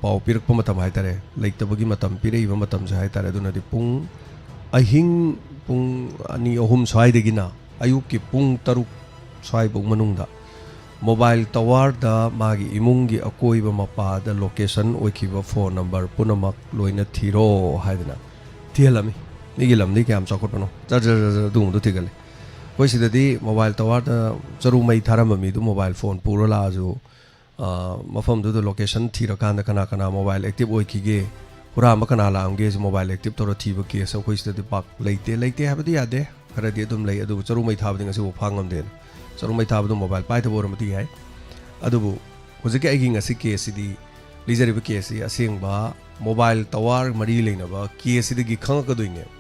ꯄꯥꯎ ꯄꯤꯔꯛꯄ ꯃꯇꯝ ꯍꯥꯏ ꯇꯥꯔꯦ, ꯂꯩꯇꯕꯒꯤ ꯃꯇꯝ ꯄꯤꯔꯛꯏꯕ ꯃꯇꯝꯁꯦ ꯍꯥꯏ ꯇꯥꯔꯦ, ꯑꯗꯨꯅꯗꯤ ꯄꯨꯡ ꯑꯍꯤꯡ ꯄꯨꯡ ꯑꯅꯤ ꯑꯍꯨꯝ ꯁ꯭ꯋꯥꯏꯗꯒꯤꯅ ꯑꯌꯨꯛꯀꯤ ꯄꯨꯡ ꯇꯔꯨꯛ ꯁ꯭ꯋꯥꯏꯐꯧ ꯃꯅꯨꯡꯗ ꯃꯣꯕꯥꯏꯜ ꯇꯋꯥꯔꯗ ꯃꯥꯒꯤ ꯏꯃꯨꯡꯒꯤ ꯑꯀꯣꯏꯕ ꯃꯄꯥꯗ ꯂꯣꯀꯦꯁꯟ ꯑꯣꯏꯈꯤꯕ ꯐꯣꯟ ꯅꯝꯕꯔ ꯄꯨꯝꯅꯃꯛ ꯂꯣꯏꯅ ꯊꯤꯔꯣ ꯍꯥꯏꯗꯅ ꯊꯤꯍꯜꯂꯝꯃꯤ꯫ ꯃꯤꯒꯤ ꯂꯝꯗꯤ ꯀꯌꯥꯝ ꯆꯥꯎꯈꯠꯄꯅꯣ, ꯖꯔ ꯖꯔ ꯖꯔ ꯖꯔ ꯑꯗꯨꯒꯨꯝꯕꯗꯣ ꯊꯤꯒꯠꯂꯤ꯫ ꯑꯩꯈꯣꯏ ꯁꯤꯗꯗꯤ ꯃꯣꯕꯥꯏꯜ ꯇꯋꯥꯔꯗ ꯆꯔꯨ ꯃꯩ ꯊꯥꯔꯝꯕ ꯃꯤꯗꯨ ꯃꯣꯕꯥꯏꯜ ꯐꯣꯟ ꯄꯨꯔ ꯂꯥꯛꯑꯁꯨ, ꯃꯐꯝꯗꯨꯗ ꯂꯣꯀꯦꯁꯟ ꯊꯤꯔꯀꯥꯟꯗ ꯀꯅꯥ ꯀꯅꯥ ꯃꯣꯕꯥꯏꯜ ꯑꯦꯛꯇꯤꯞ ꯑꯣꯏꯈꯤꯒꯦ, ꯍꯨꯔꯥꯟꯕ ꯀꯅꯥ ꯂꯥꯛꯑꯝꯒꯦꯁꯦ ꯃꯣꯕꯥꯏꯜ ꯑꯦꯛꯇꯤꯞ ꯇꯧꯔ ꯊꯤꯕ ꯀꯦꯁ ꯑꯩꯈꯣꯏ ꯁꯤꯗꯗꯤ ꯄꯥꯛ ꯂꯩꯇꯦ꯫ ꯂꯩꯇꯦ ꯍꯥꯏꯕꯗꯤ ꯌꯥꯗꯦ, ꯈꯔꯗꯤ ꯑꯗꯨꯝ ꯂꯩ꯫ ꯑꯗꯨꯕꯨ ꯆꯔꯨ ꯃꯩ ꯊꯥꯕꯗꯤ ꯉꯁꯤꯐꯥꯎ ꯐꯥ ꯉꯝꯗꯦꯅ꯫ ꯆꯔꯨ ꯃꯩ ꯊꯥꯕꯗꯣ ꯃꯣꯕꯥꯏꯜ ꯄꯥꯏꯗꯕ ꯑꯣꯏꯔꯝꯕꯗꯤ ꯌꯥꯏ꯫ ꯑꯗꯨꯕꯨ ꯍꯧꯖꯤꯛꯀꯤ ꯑꯩꯒꯤ ꯉꯁꯤ ꯀꯦꯁꯁꯤꯗꯤ, ꯂꯤꯖꯔꯤꯕ ꯀꯦꯁꯁꯤ ꯑꯁꯦꯡꯕ ꯃꯣꯕꯥꯏꯜ ꯇꯋꯥꯔ ꯃꯔꯤ ꯂꯩꯅꯕ ꯀꯦꯁꯁꯤꯗꯒꯤ ꯈꯪꯉꯛꯀꯗꯣꯏꯅꯦꯕ꯫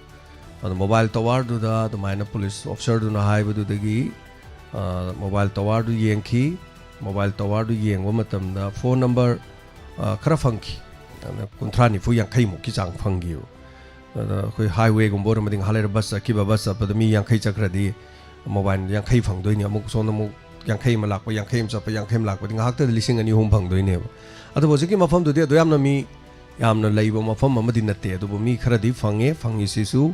ꯑꯗꯣ ꯃꯣꯕꯥꯏꯜ ꯇꯋꯥꯔꯗꯨꯗ ꯑꯗꯨꯃꯥꯏꯅ ꯄꯨꯂꯤꯁ ꯑꯣꯐꯤꯁꯔꯗꯨꯅ ꯍꯥꯏꯕꯗꯨꯗꯒꯤ, ꯃꯣꯕꯥꯏꯜ ꯇꯋꯥꯔꯗꯨ ꯌꯦꯡꯈꯤ꯫ ꯃꯣꯕꯥꯏꯜ ꯇꯋꯥꯔꯗꯨ ꯌꯦꯡꯕ ꯃꯇꯝꯗ ꯐꯣꯟ ꯅꯝꯕꯔ ꯈꯔ ꯐꯪꯈꯤ꯫ ꯑꯗꯨꯅ ꯀꯨꯟꯊ꯭ꯔꯥ, ꯅꯤꯐꯨ, ꯌꯥꯡꯈꯩꯃꯨꯛꯀꯤ ꯆꯥꯡ ꯐꯪꯈꯤꯕ꯫ ꯑꯗ ꯑꯩꯈꯣꯏ ꯍꯥꯏꯋꯦꯒꯨꯝꯕ ꯑꯣꯏꯔꯝꯃꯗꯤ ꯉꯥꯏꯍꯥꯛ ꯂꯩꯔ ꯕꯁ ꯆꯠꯈꯤꯕ, ꯕꯁ ꯆꯠꯄꯗ ꯃꯤ ꯌꯥꯡꯈꯩ ꯆꯠꯈ꯭ꯔꯗꯤ ꯃꯣꯕꯥꯏꯜ ꯌꯥꯡꯈꯩ ꯐꯪꯗꯣꯏꯅꯤ꯫ ꯑꯃꯨꯛ ꯁꯣꯝꯗ ꯑꯃꯨꯛ ꯌꯥꯡꯈꯩ ꯑꯃ ꯂꯥꯛꯄ, ꯌꯥꯡꯈꯩ ꯑꯃ ꯆꯠꯄ, ꯌꯥꯡꯈꯩ ꯑꯃ ꯂꯥꯛꯄꯗꯤ ꯉꯥꯏꯍꯥꯛꯇꯗ ꯂꯤꯁꯤꯡ ꯑꯅꯤ ꯑꯍꯨꯝ ꯐꯪꯗꯣꯏꯅꯦꯕ꯫ ꯑꯗꯨꯕꯨ ꯍꯧꯖꯤꯛꯀꯤ ꯃꯐꯝꯗꯨꯗꯤ ꯑꯗꯨ ꯌꯥꯝꯅ ꯃꯤ ꯌꯥꯝꯅ ꯂꯩꯕ ꯃꯐꯝ ꯑꯃꯗꯤ ꯅꯠꯇꯦ, ꯑꯗꯨꯕꯨ ꯃꯤ ꯈꯔꯗꯤ ꯐꯪꯉꯦ꯫ ꯐꯪꯉꯤꯁꯤꯁꯨ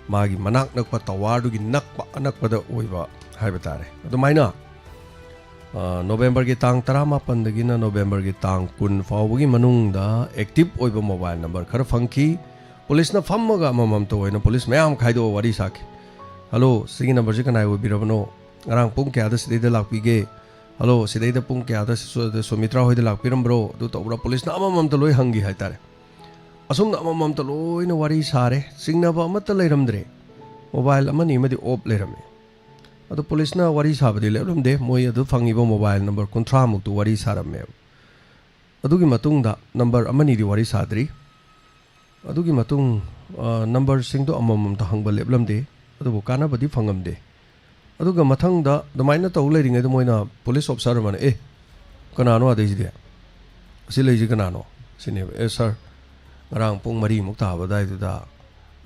ꯃꯥꯒꯤ ꯃꯅꯥꯛ ꯅꯛꯄ ꯇꯋꯥꯔꯗꯨꯒꯤ ꯅꯛꯄ ꯑꯅꯛꯄꯗ ꯑꯣꯏꯕ ꯍꯥꯏꯕ ꯇꯥꯔꯦ꯫ ꯑꯗꯨꯃꯥꯏꯅ ꯅꯣꯕꯦꯝꯕꯔꯒꯤ ꯇꯥꯡ ꯇꯔꯥꯃꯥꯄꯟꯗꯒꯤꯅ ꯅꯣꯕꯦꯝꯕꯔꯒꯤ ꯇꯥꯡ ꯀꯨꯟ ꯐꯥꯎꯕꯒꯤ ꯃꯅꯨꯡꯗ ꯑꯦꯛꯇꯤꯞ ꯑꯣꯏꯕ ꯃꯣꯕꯥꯏꯜ ꯅꯝꯕꯔ ꯈꯔ ꯐꯪꯈꯤ꯫ ꯄꯨꯂꯤꯁꯅ ꯐꯝꯃꯒ ꯑꯃꯃꯝꯇ ꯑꯣꯏꯅ ꯄꯨꯂꯤꯁ ꯃꯌꯥꯝ ꯈꯥꯏꯗꯣꯛꯑ ꯋꯥꯔꯤ ꯁꯥꯈꯤ꯫ "ꯍꯜꯂꯣ, ꯁꯤꯒꯤ ꯅꯝꯕꯔꯁꯤ ꯀꯅꯥꯏ ꯑꯣꯏꯕꯤꯔꯕꯅꯣ? ꯉꯔꯥꯡ ꯄꯨꯡ ꯀꯌꯥꯗ ꯁꯤꯗꯩꯗ ꯂꯥꯛꯄꯤꯒꯦ? ꯍꯜꯂꯣ, ꯁꯤꯗꯩꯗ ꯄꯨꯡ ꯀꯌꯥꯗ ꯁꯨ-, ꯁꯨꯃꯤꯇ꯭ꯔꯥ ꯍꯣꯏꯗ ꯂꯥꯛꯄꯤꯔꯝꯕ꯭ꯔꯣ?" ꯑꯗꯨ ꯇꯧꯕ꯭ꯔꯥ? ꯄꯨꯂꯤꯁꯅ ꯑꯃꯃꯝꯇ ꯂꯣꯏ ꯍꯪꯈꯤ ꯍꯥꯏꯇꯥꯔꯦ꯫ ꯑꯁꯨꯝꯅ ꯑꯃꯃꯝꯇ ꯂꯣꯏꯅ ꯋꯥꯔꯤ ꯁꯥꯔꯦ꯫ ꯆꯤꯡꯅꯕ ꯑꯃꯠꯇ ꯂꯩꯔꯝꯗ꯭ꯔꯦ꯫ ꯃꯣꯕꯥꯏꯜ ꯑꯃꯅꯤ ꯑꯃꯗꯤ ꯑꯣꯞ ꯂꯩꯔꯝꯃꯤ꯫ ꯑꯗꯣ ꯄꯨꯂꯤꯁꯅ ꯋꯥꯔꯤ ꯁꯥꯕꯗꯤ ꯂꯦꯞꯂꯝꯗꯦ꯫ ꯃꯣꯏ ꯑꯗꯨ ꯐꯪꯉꯤꯕ ꯃꯣꯕꯥꯏꯜ ꯅꯝꯕꯔ ꯀꯨꯟꯊ꯭ꯔꯥ ꯃꯨꯛꯇꯨ ꯋꯥꯔꯤ ꯁꯥꯔꯝꯃꯦꯕ꯫ ꯑꯗꯨꯒꯤ ꯃꯇꯨꯡꯗ ꯅꯝꯕꯔ ꯑꯃꯅꯤꯗꯤ ꯋꯥꯔꯤ ꯁꯥꯗ꯭ꯔꯤ꯫ ꯑꯗꯨꯒꯤ ꯃꯇꯨꯡ ꯅꯝꯕꯔꯁꯤꯡꯗꯣ ꯑꯃꯃꯝꯇ ꯍꯪꯕ ꯂꯦꯞꯂꯝꯗꯦ꯫ ꯑꯗꯨꯕꯨ ꯀꯥꯟꯅꯕꯗꯤ ꯐꯪꯉꯝꯗꯦ꯫ ꯑꯗꯨꯒ ꯃꯊꯪꯗ ꯑꯗꯨꯃꯥꯏꯅ ꯇꯧ ꯂꯩꯔꯤꯉꯩꯗ ꯃꯣꯏꯅ ꯄꯨꯂꯤꯁ ꯑꯣꯐꯤꯁꯔ ꯑꯃꯅ, "ꯑꯦ, ꯀꯅꯥꯅꯣ ꯑꯗꯩꯁꯤꯗꯤ? ꯑꯁꯤ ꯂꯩꯁꯤ ꯀꯅꯥꯅꯣ?" ꯁꯤꯅꯦꯕ꯫ "ꯑꯦ ꯁꯥꯔ, ꯉꯔꯥꯡ ꯄꯨꯡ ꯃꯔꯤꯃꯨꯛ ꯇꯥꯕ ꯑꯗꯨꯋꯥꯏꯗꯨꯗ, ꯑ,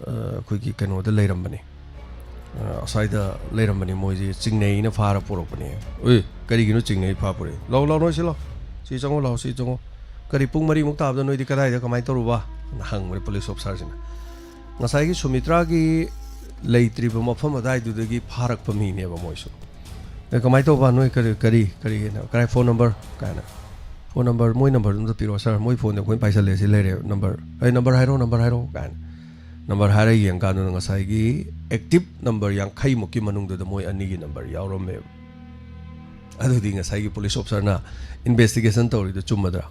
ꯑꯩꯈꯣꯏꯒꯤ ꯀꯩꯅꯣꯗ ꯂꯩꯔꯝꯕꯅꯤ, ꯑ, ꯑꯁ꯭ꯋꯥꯏꯗ ꯂꯩꯔꯝꯕꯅꯤ, ꯃꯣꯏꯁꯦ ꯆꯤꯡꯅꯩꯅ ꯐꯥꯔ ꯄꯨꯔꯛꯄꯅꯦ꯫" "ꯑꯦ, ꯀꯔꯤꯒꯤꯅꯣ ꯆꯤꯡꯅꯩ ꯐꯥ ꯄꯨꯔꯛꯏ? ꯂꯥꯎ, ꯂꯥꯎ, ꯅꯣꯏ ꯁꯤ ꯂꯥꯎ, ꯁꯤ ꯆꯪꯉꯣ, ꯂꯥꯎ, ꯁꯤ ꯆꯪꯉꯣ꯫ ꯀꯔꯤ ꯄꯨꯡ ꯃꯔꯤꯃꯨꯛ ꯇꯥꯕꯗ ꯅꯣꯏꯗꯤ ꯀꯗꯥꯏꯗ ꯀꯃꯥꯏꯅ ꯇꯧꯔꯨꯕ?" ꯍꯪꯕꯅꯤ ꯄꯨꯂꯤꯁ ꯑꯣꯐꯤꯁꯥꯔꯁꯤꯅ꯫ ꯉꯁꯥꯏꯒꯤ ꯁꯨꯃꯤꯇ꯭ꯔꯥꯒꯤ ꯂꯩꯇ꯭ꯔꯤꯕ ꯃꯐꯝ ꯑꯗꯨꯋꯥꯏꯗꯨꯗꯒꯤ ꯐꯥꯔꯛꯄ ꯃꯤꯅꯦꯕ ꯃꯣꯏꯁꯨ꯫ "ꯑꯦ, ꯀꯃꯥꯏꯅ ꯇꯧꯕ? ꯅꯣꯏ ꯀꯔꯤ, ꯀꯔꯤ, ꯀꯔꯤ, ꯀꯔꯥꯏ ꯐꯣꯟ ꯅꯝꯕꯔ?" ꯀꯥꯏꯅ꯫ "ꯐꯣꯟ ꯅꯝꯕꯔ, ꯃꯣꯏ ꯅꯝꯕꯔꯗꯨ ꯑꯝꯇ ꯄꯤꯔꯛꯑꯣ ꯁꯥꯔ, ꯃꯣꯏ ꯐꯣꯟꯗꯤ ꯑꯩꯈꯣꯏꯅ ꯄꯥꯏꯁꯜꯂꯦ, ꯁꯤ ꯂꯩꯔꯦ ꯅꯝꯕꯔ꯫ ꯑꯩ ꯅꯝꯕꯔ ꯍꯥꯏꯔꯛꯑꯣ, ꯅꯝꯕꯔ ꯍꯥꯏꯔꯛꯑꯣ" ꯀꯥꯏꯅ꯫ ꯅꯝꯕꯔ ꯍꯥꯏꯔ ꯌꯦꯡꯀꯥꯟꯗꯨꯗ ꯉꯁꯥꯏꯒꯤ ꯑꯦꯛꯇꯤꯚ ꯅꯝꯕꯔ ꯌꯥꯡꯈꯩ ꯃꯨꯛꯀꯤ ꯃꯅꯨꯡꯗꯨꯗ ꯃꯣꯏ ꯑꯅꯤꯒꯤ ꯅꯝꯕꯔ ꯌꯥꯎꯔꯝꯃꯦꯕ꯫ ꯑꯗꯨꯗꯤ ꯉꯁꯥꯏꯒꯤ ꯄꯨꯂꯤꯁ ꯑꯣꯐꯤꯁꯥꯔꯅ ꯏꯟꯚꯦꯁꯇꯤꯒꯦꯁꯟ ꯇꯧꯔꯤꯗꯣ ꯆꯨꯝꯃꯗ꯭ꯔꯥ?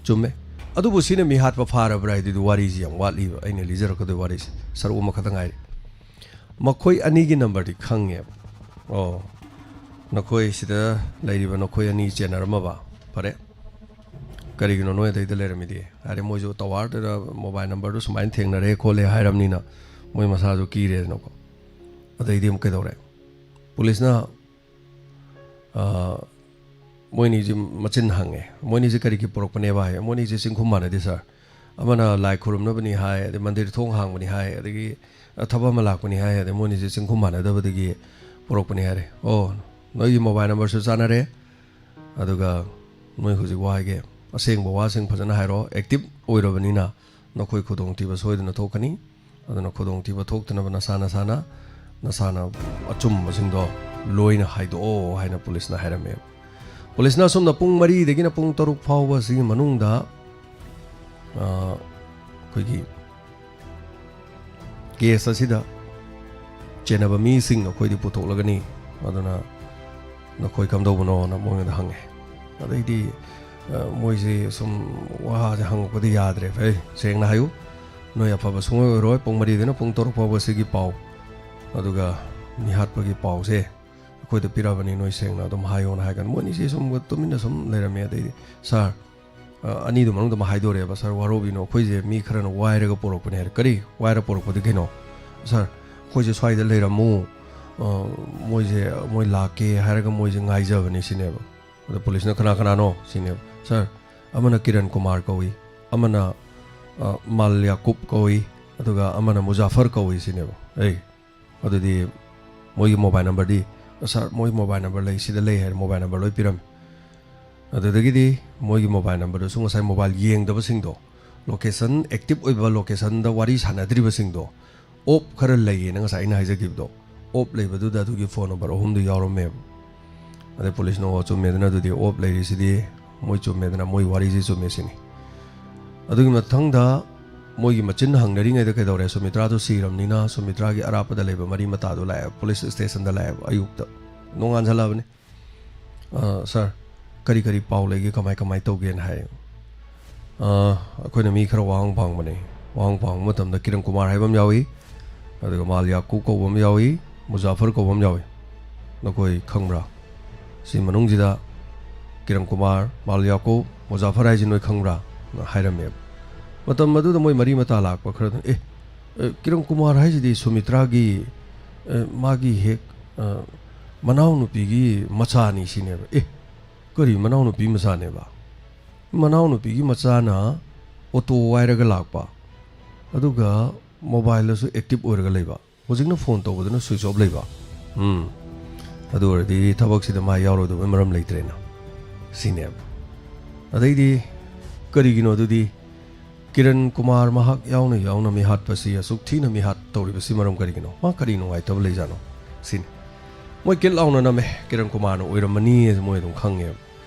ꯆꯨꯝꯃꯦ꯫ ꯑꯗꯨꯕꯨ ꯁꯤꯅ ꯃꯤ ꯍꯥꯠꯄ ꯐꯥꯔꯕ꯭ꯔꯥ ꯍꯥꯏꯗꯨꯗꯤ ꯋꯥꯔꯤꯁꯤ ꯌꯥꯝ ꯋꯥꯠꯂꯤꯕ, ꯑꯩꯅ ꯂꯤꯖꯔꯛꯀꯗꯣꯏ ꯋꯥꯔꯤꯁꯦ ꯁꯔꯨꯛ ꯑꯃꯈꯛꯇ ꯉꯥꯏꯔꯦ꯫ ꯃꯈꯣꯏ ꯑꯅꯤꯒꯤ ꯅꯝꯕꯔꯗꯤ ꯈꯪꯉꯦꯕ꯫ "ꯑꯣ, ꯅꯈꯣꯏ ꯁꯤꯗ ꯂꯩꯔꯤꯕ ꯅꯈꯣꯏ ꯑꯅꯤ ꯆꯦꯟꯅꯔꯝꯃꯕ? ꯐꯔꯦ꯫ ꯀꯔꯤꯒꯤꯅꯣ ꯅꯣꯏ ꯑꯗꯩꯗ ꯂꯩꯔꯝꯃꯤꯗꯤ?" ꯍꯥꯏꯔꯦ꯫ ꯃꯣꯏꯁꯨ ꯇꯋꯥꯔꯗꯨꯗ ꯃꯣꯕꯥꯏꯜ ꯅꯝꯕꯔꯗꯨ ꯁꯨꯃꯥꯏꯅ ꯊꯦꯡꯅꯔꯦ ꯈꯣꯠꯂꯦ ꯍꯥꯏꯔꯕꯅꯤꯅ ꯃꯣꯏ ꯃꯁꯥꯁꯨ ꯀꯤꯔꯦꯗꯅꯀꯣ꯫ ꯑꯗꯩꯗꯤ ꯑꯃꯨꯛ ꯀꯩꯗꯧꯔꯦ? ꯄꯨꯂꯤꯁꯅ, ꯑ, ꯃꯣꯏꯅꯤꯁꯦ ꯃꯆꯤꯟ ꯍꯪꯉꯦ꯫ "ꯃꯣꯏꯅꯤꯁꯦ ꯀꯔꯤꯒꯤ ꯄꯨꯔꯛꯄꯅꯦꯕ?" ꯍꯥꯏ꯫ "ꯃꯣꯏꯅꯤꯁꯦ ꯆꯤꯡꯈꯨꯝ ꯃꯥꯟꯅꯗꯦ ꯁꯥꯔ꯫ ꯑꯃꯅ ꯂꯥꯏ ꯈꯨꯔꯨꯝꯅꯕꯅꯤ ꯍꯥꯏ, ꯑꯗꯩ ꯃꯟꯗꯤꯔ ꯊꯣꯡ ꯍꯥꯡꯕꯅꯤ ꯍꯥꯏ, ꯑꯗꯒꯤ ꯊꯕꯛ ꯑꯃ ꯂꯥꯛꯄꯅꯤ ꯍꯥꯏ, ꯑꯗꯩ ꯃꯣꯏꯅꯤꯁꯦ ꯆꯤꯡꯈꯨꯝ ꯃꯥꯟꯅꯗꯕꯗꯒꯤ ꯄꯨꯔꯛꯄꯅꯤ" ꯍꯥꯏꯔꯦ꯫ "ꯑꯣ, ꯅꯣꯏꯒꯤ ꯃꯣꯕꯥꯏꯜ ꯅꯝꯕꯔꯁꯨ ꯆꯥꯟꯅꯔꯦ, ꯑꯗꯨꯒ ꯅꯣꯏ ꯍꯧꯖꯤꯛ ꯋꯥ ꯍꯥꯏꯒꯦ, ꯑꯁꯦꯡꯕ ꯋꯥꯁꯤꯡ ꯐꯖꯅ ꯍꯥꯏꯔꯣ, ꯑꯦꯛꯇꯤꯚ ꯑꯣꯏꯔꯕꯅꯤꯅ ꯅꯈꯣꯏ ꯈꯨꯗꯣꯡꯊꯤꯕ ꯁꯣꯏꯗꯅ ꯊꯣꯛꯀꯅꯤ꯫ ꯑꯗꯨꯅ ꯈꯨꯗꯣꯡꯊꯤꯕ ꯊꯣꯛꯇꯅꯕ ꯅꯁꯥ ꯅꯁꯥꯅ, ꯅꯁꯥꯅ ꯑꯆꯨꯝꯕꯁꯤꯡꯗꯣ ꯂꯣꯏꯅ ꯍꯥꯏꯗꯣꯛꯑꯣ" ꯍꯥꯏꯅ ꯄꯨꯂꯤꯁꯅ ꯍꯥꯏꯔꯝꯃꯦ꯫ ꯄꯨꯂꯤꯁꯅ ꯑꯁꯣꯝꯗ ꯄꯨꯡ ꯃꯔꯤꯗꯒꯤꯅ ꯄꯨꯡ ꯇꯔꯨꯛ ꯐꯥꯎꯕꯁꯤꯒꯤ ꯃꯅꯨꯡꯗ, ꯑ, ꯑꯩꯈꯣꯏꯒꯤ ꯀꯦꯁ ꯑꯁꯤꯗ ꯆꯦꯟꯅꯕ ꯃꯤꯁꯤꯡ ꯑꯩꯈꯣꯏꯗꯤ ꯄꯨꯊꯣꯛꯂꯒꯅꯤ, ꯑꯗꯨꯅ ꯅꯈꯣꯏ ꯀꯝꯗꯧꯕꯅꯣꯅ ꯃꯣꯏꯉꯣꯟꯗ ꯍꯪꯉꯦ꯫ ꯑꯗꯩꯗꯤ, ꯑ, ꯃꯣꯏꯁꯦ ꯁꯨꯝ ꯋꯥꯁꯦ ꯍꯪꯉꯛꯄꯗꯤ ꯌꯥꯗ꯭ꯔꯦ꯫ "ꯐꯩ, ꯁꯦꯡꯅ ꯍꯥꯏꯌꯨ, ꯅꯣꯏ ꯑꯐꯕ ꯁꯨꯡꯑꯣꯏ ꯑꯣꯏꯔꯣꯏ꯫ ꯄꯨꯡ ꯃꯔꯤꯗꯩꯅ ꯄꯨꯡ ꯇꯔꯨꯛ ꯐꯥꯎꯕ ꯁꯤꯒꯤ ꯄꯥꯎ, ꯑꯗꯨꯒ ꯃꯤꯍꯥꯠꯄꯒꯤ ꯄꯥꯎꯁꯦ ꯑꯩꯈꯣꯏꯗ ꯄꯤꯔꯛꯑꯕꯅꯤ, ꯅꯣꯏ ꯁꯦꯡꯅ ꯑꯗꯨꯝ ꯍꯥꯏꯌꯣꯅ" ꯍꯥꯏ ꯀꯥꯟꯗ ꯃꯣꯏ ꯑꯅꯤꯁꯦ ꯁꯨꯝ ꯇꯨꯃꯤꯟꯅ ꯁꯨꯝ ꯂꯩꯔꯝꯃꯦ꯫ ꯑꯗꯩꯗꯤ, "ꯁꯥꯔ, ꯑ, ꯑꯅꯤꯗꯨ ꯃꯅꯨꯡꯗ ꯑꯃ ꯍꯥꯏꯗꯣꯔꯛꯑꯦꯕ, "ꯁꯥꯔ, ꯋꯥꯔꯧꯕꯤꯅꯣ, ꯑꯩꯈꯣꯏꯁꯦ ꯃꯤ ꯈꯔꯅ ꯋꯥꯏꯔꯒ ꯄꯨꯔꯛꯄꯅꯦ" ꯍꯥꯏꯔꯦ꯫ "ꯀꯔꯤ ꯋꯥꯏꯔ ꯄꯨꯔꯛꯄꯗꯤ ꯀꯩꯅꯣ?" "ꯁꯥꯔ, ꯑꯩꯈꯣꯏꯁꯦ ꯁ꯭ꯋꯥꯏꯗ ꯂꯩꯔꯝꯃꯨ, ꯑ, ꯃꯣꯏꯁꯦ, ꯃꯣꯏ ꯂꯥꯛꯀꯦ ꯍꯥꯏꯔꯒ ꯃꯣꯏꯁꯦ ꯉꯥꯏꯖꯕꯅꯤ" ꯁꯤꯅꯦꯕ꯫ ꯑꯗ ꯄꯨꯂꯤꯁꯅ "ꯀꯅꯥ ꯀꯅꯥꯅꯣ?" ꯁꯤꯅꯦꯕ꯫ "ꯁꯥꯔ, ꯑꯃꯅ ꯀꯤꯔꯟ ꯀꯨꯃꯥꯔ ꯀꯧꯏ, ꯑꯃꯅ, ꯑ, ꯃꯥꯜ ꯌꯥꯀꯨꯞ ꯀꯧꯏ, ꯑꯗꯨꯒ ꯑꯃꯅ ꯃꯨꯖꯥꯐꯔ ꯀꯧꯏ" ꯁꯤꯅꯦꯕ꯫ ꯑꯩ ꯑꯗꯨꯗꯤ ꯃꯣꯏꯒꯤ ꯃꯣꯕꯥꯏꯜ ꯅꯝꯕꯔꯗꯤ, "ꯁꯥꯔ, ꯃꯣꯏ ꯃꯣꯕꯥꯏꯜ ꯅꯝꯕꯔ ꯂꯩ, ꯁꯤꯗ ꯂꯩ" ꯍꯥꯏꯔ ꯃꯣꯕꯥꯏꯜ ꯅꯝꯕꯔ ꯂꯣꯏ ꯄꯤꯔꯝꯃꯤ꯫ ꯑꯗꯨꯗꯒꯤꯗꯤ ꯃꯣꯏꯒꯤ ꯃꯣꯕꯥꯏꯜ ꯅꯝꯕꯔꯗꯨꯁꯨ ꯉꯁꯥꯏ ꯃꯣꯕꯥꯏꯜ ꯌꯦꯡꯗꯕꯁꯤꯡꯗꯣ, ꯂꯣꯀꯦꯁꯟ, ꯑꯦꯛꯇꯤꯞ ꯑꯣꯏꯕ ꯂꯣꯀꯦꯁꯟꯗ ꯋꯥꯔꯤ ꯁꯥꯟꯅꯗ꯭ꯔꯤꯕꯁꯤꯡꯗꯣ, ꯑꯣꯞ ꯈꯔ ꯂꯩꯌꯦꯅ ꯉꯁꯥꯏ ꯑꯩꯅ ꯍꯥꯏꯖꯈꯤꯕꯗꯣ, ꯑꯣꯞ ꯂꯩꯕꯗꯨꯗ ꯑꯗꯨꯒꯤ ꯐꯣꯟ ꯅꯝꯕꯔ ꯑꯍꯨꯝꯗꯨ ꯌꯥꯎꯔꯝꯃꯦꯕ꯫ ꯑꯗꯩ ꯄꯨꯂꯤꯁꯅ, "ꯑꯣ, ꯆꯨꯝꯃꯦꯗꯅ, ꯑꯗꯨꯗꯤ ꯑꯣꯞ ꯂꯩꯔꯤꯁꯤꯗꯤ ꯃꯣꯏ ꯆꯨꯝꯃꯦꯗꯅ, ꯃꯣꯏ ꯋꯥꯔꯤꯁꯤ ꯆꯨꯝꯃꯦ" ꯁꯤꯅꯤ꯫ ꯑꯗꯨꯒꯤ ꯃꯊꯪꯗ ꯃꯣꯏꯒꯤ ꯃꯆꯤꯟ ꯍꯪꯅꯔꯤꯉꯩꯗ ꯀꯩꯗꯧꯔꯦ? ꯁꯨꯃꯤꯇ꯭ꯔꯥꯗꯣ ꯁꯤꯔꯕꯅꯤꯅ ꯁꯨꯃꯤꯇ꯭ꯔꯥꯒꯤ ꯑꯔꯥꯞꯄꯗ ꯂꯩꯕ ꯃꯔꯤ ꯃꯇꯥꯗꯣ ꯂꯥꯛꯑꯦ, ꯄꯨꯂꯤꯁ ꯁ꯭ꯇꯦꯁꯟꯗ ꯂꯥꯛꯑꯦꯕ꯫ ꯑꯌꯨꯛꯇ, ꯅꯣꯡꯉꯥꯟꯁꯜꯂꯛꯑꯕꯅꯤ꯫ "ꯑ, ꯁꯥꯔ, ꯀꯔꯤ ꯀꯔꯤ ꯄꯥꯎ ꯂꯩꯒꯦ, ꯀꯃꯥꯏ ꯀꯃꯥꯏ ꯇꯧꯒꯦꯅ?" ꯍꯥꯏ꯫ "ꯑ, ꯑꯩꯈꯣꯏꯅ ꯃꯤ ꯈꯔ ꯋꯥꯍꯪ ꯐꯪꯕꯅꯦ꯫ ꯋꯥꯍꯪ ꯐꯪꯕ ꯃꯇꯝꯗ ꯀꯤꯔꯟ ꯀꯨꯃꯥꯔ ꯍꯥꯏꯕ ꯑꯃ ꯌꯥꯎꯏ, ꯑꯗꯨꯒ ꯃꯥꯜ ꯌꯥꯀꯨꯕ ꯀꯧꯕ ꯑꯃ ꯌꯥꯎꯏ, ꯃꯨꯖꯥꯐꯔ ꯀꯧꯕ ꯑꯃ ꯌꯥꯎꯏ꯫ ꯅꯈꯣꯏ ꯈꯪꯕ꯭ꯔꯥ? ꯁꯤ ꯃꯅꯨꯡꯁꯤꯗ ꯀꯤꯔꯟ ꯀꯨꯃꯥꯔ, ꯃꯥꯜ ꯌꯥꯀꯨꯕ, ꯃꯨꯖꯥꯐꯔ ꯍꯥꯏꯁꯤ ꯅꯣꯏ ꯈꯪꯕ꯭ꯔꯥ?" ꯍꯥꯏꯔꯝꯃꯦꯕ꯫ ꯃꯇꯝ ꯑꯗꯨꯗ ꯃꯣꯏ ꯃꯔꯤ ꯃꯇꯥ ꯂꯥꯛꯄ ꯈꯔꯗꯨꯅ, "ꯑꯦ, ꯑꯦ, ꯀꯤꯔꯟ ꯀꯨꯃꯥꯔ ꯍꯥꯏꯁꯤꯗꯤ ꯁꯨꯃꯤꯇ꯭ꯔꯥꯒꯤ, ꯑꯦ, ꯃꯥꯒꯤ ꯍꯦꯛ, ꯑ, ꯃꯅꯥꯎꯅꯨꯄꯤꯒꯤ ꯃꯆꯥꯅꯤ" ꯁꯤꯅꯦꯕ꯫ "ꯑꯦ, ꯀꯔꯤ ꯃꯅꯥꯎꯅꯨꯄꯤ ꯃꯆꯥꯅꯦꯕ?" ꯃꯅꯥꯎꯅꯨꯄꯤꯒꯤ ꯃꯆꯥꯅ ꯑꯣꯇꯣ ꯋꯥꯏꯔꯒ ꯂꯥꯛꯄ, ꯑꯗꯨꯒ ꯃꯣꯕꯥꯏꯜꯗꯁꯨ ꯑꯦꯛꯇꯤꯞ ꯑꯣꯏꯔꯒ ꯂꯩꯕ, ꯍꯧꯖꯤꯛꯅ ꯐꯣꯟ ꯇꯧꯕꯗꯅ ꯁ꯭ꯋꯤꯆ ꯑꯣꯐ ꯂꯩꯕ꯫ ꯎꯝ, ꯑꯗꯨ ꯑꯣꯏꯔꯗꯤ ꯊꯕꯛꯁꯤꯗ ꯃꯥ ꯌꯥꯎꯔꯣꯏꯗꯕꯩ ꯃꯔꯝ ꯂꯩꯇ꯭ꯔꯦꯅ ꯁꯤꯅꯦꯕ꯫ ꯑꯗꯩꯗꯤ ꯀꯔꯤꯒꯤꯅꯣ ꯑꯗꯨꯗꯤ ꯀꯤꯔꯟ ꯀꯨꯃꯥꯔ ꯃꯍꯥꯛ ꯌꯥꯎꯅ ꯌꯥꯎꯅ ꯃꯤꯍꯥꯠꯄꯁꯤ ꯑꯁꯨꯛ ꯊꯤꯅ ꯃꯤꯍꯥꯠ ꯇꯧꯔꯤꯕꯁꯤ ꯃꯔꯝ ꯀꯔꯤꯒꯤꯅꯣ? ꯃꯥ ꯀꯔꯤ ꯅꯨꯡꯉꯥꯏꯇꯕ ꯂꯩꯖꯥꯠꯅꯣ? ꯁꯤꯅꯤ꯫ ꯃꯣꯏ ꯀꯤꯠ ꯂꯥꯎꯅ ꯅꯝꯃꯦ, ꯀꯤꯔꯟ ꯀꯨꯃꯥꯔꯅ ꯑꯣꯏꯔꯝꯃꯅꯤ ꯍꯥꯏꯁꯦ ꯃꯣꯏ ꯑꯗꯨꯝ ꯈꯪꯉꯦꯕ꯫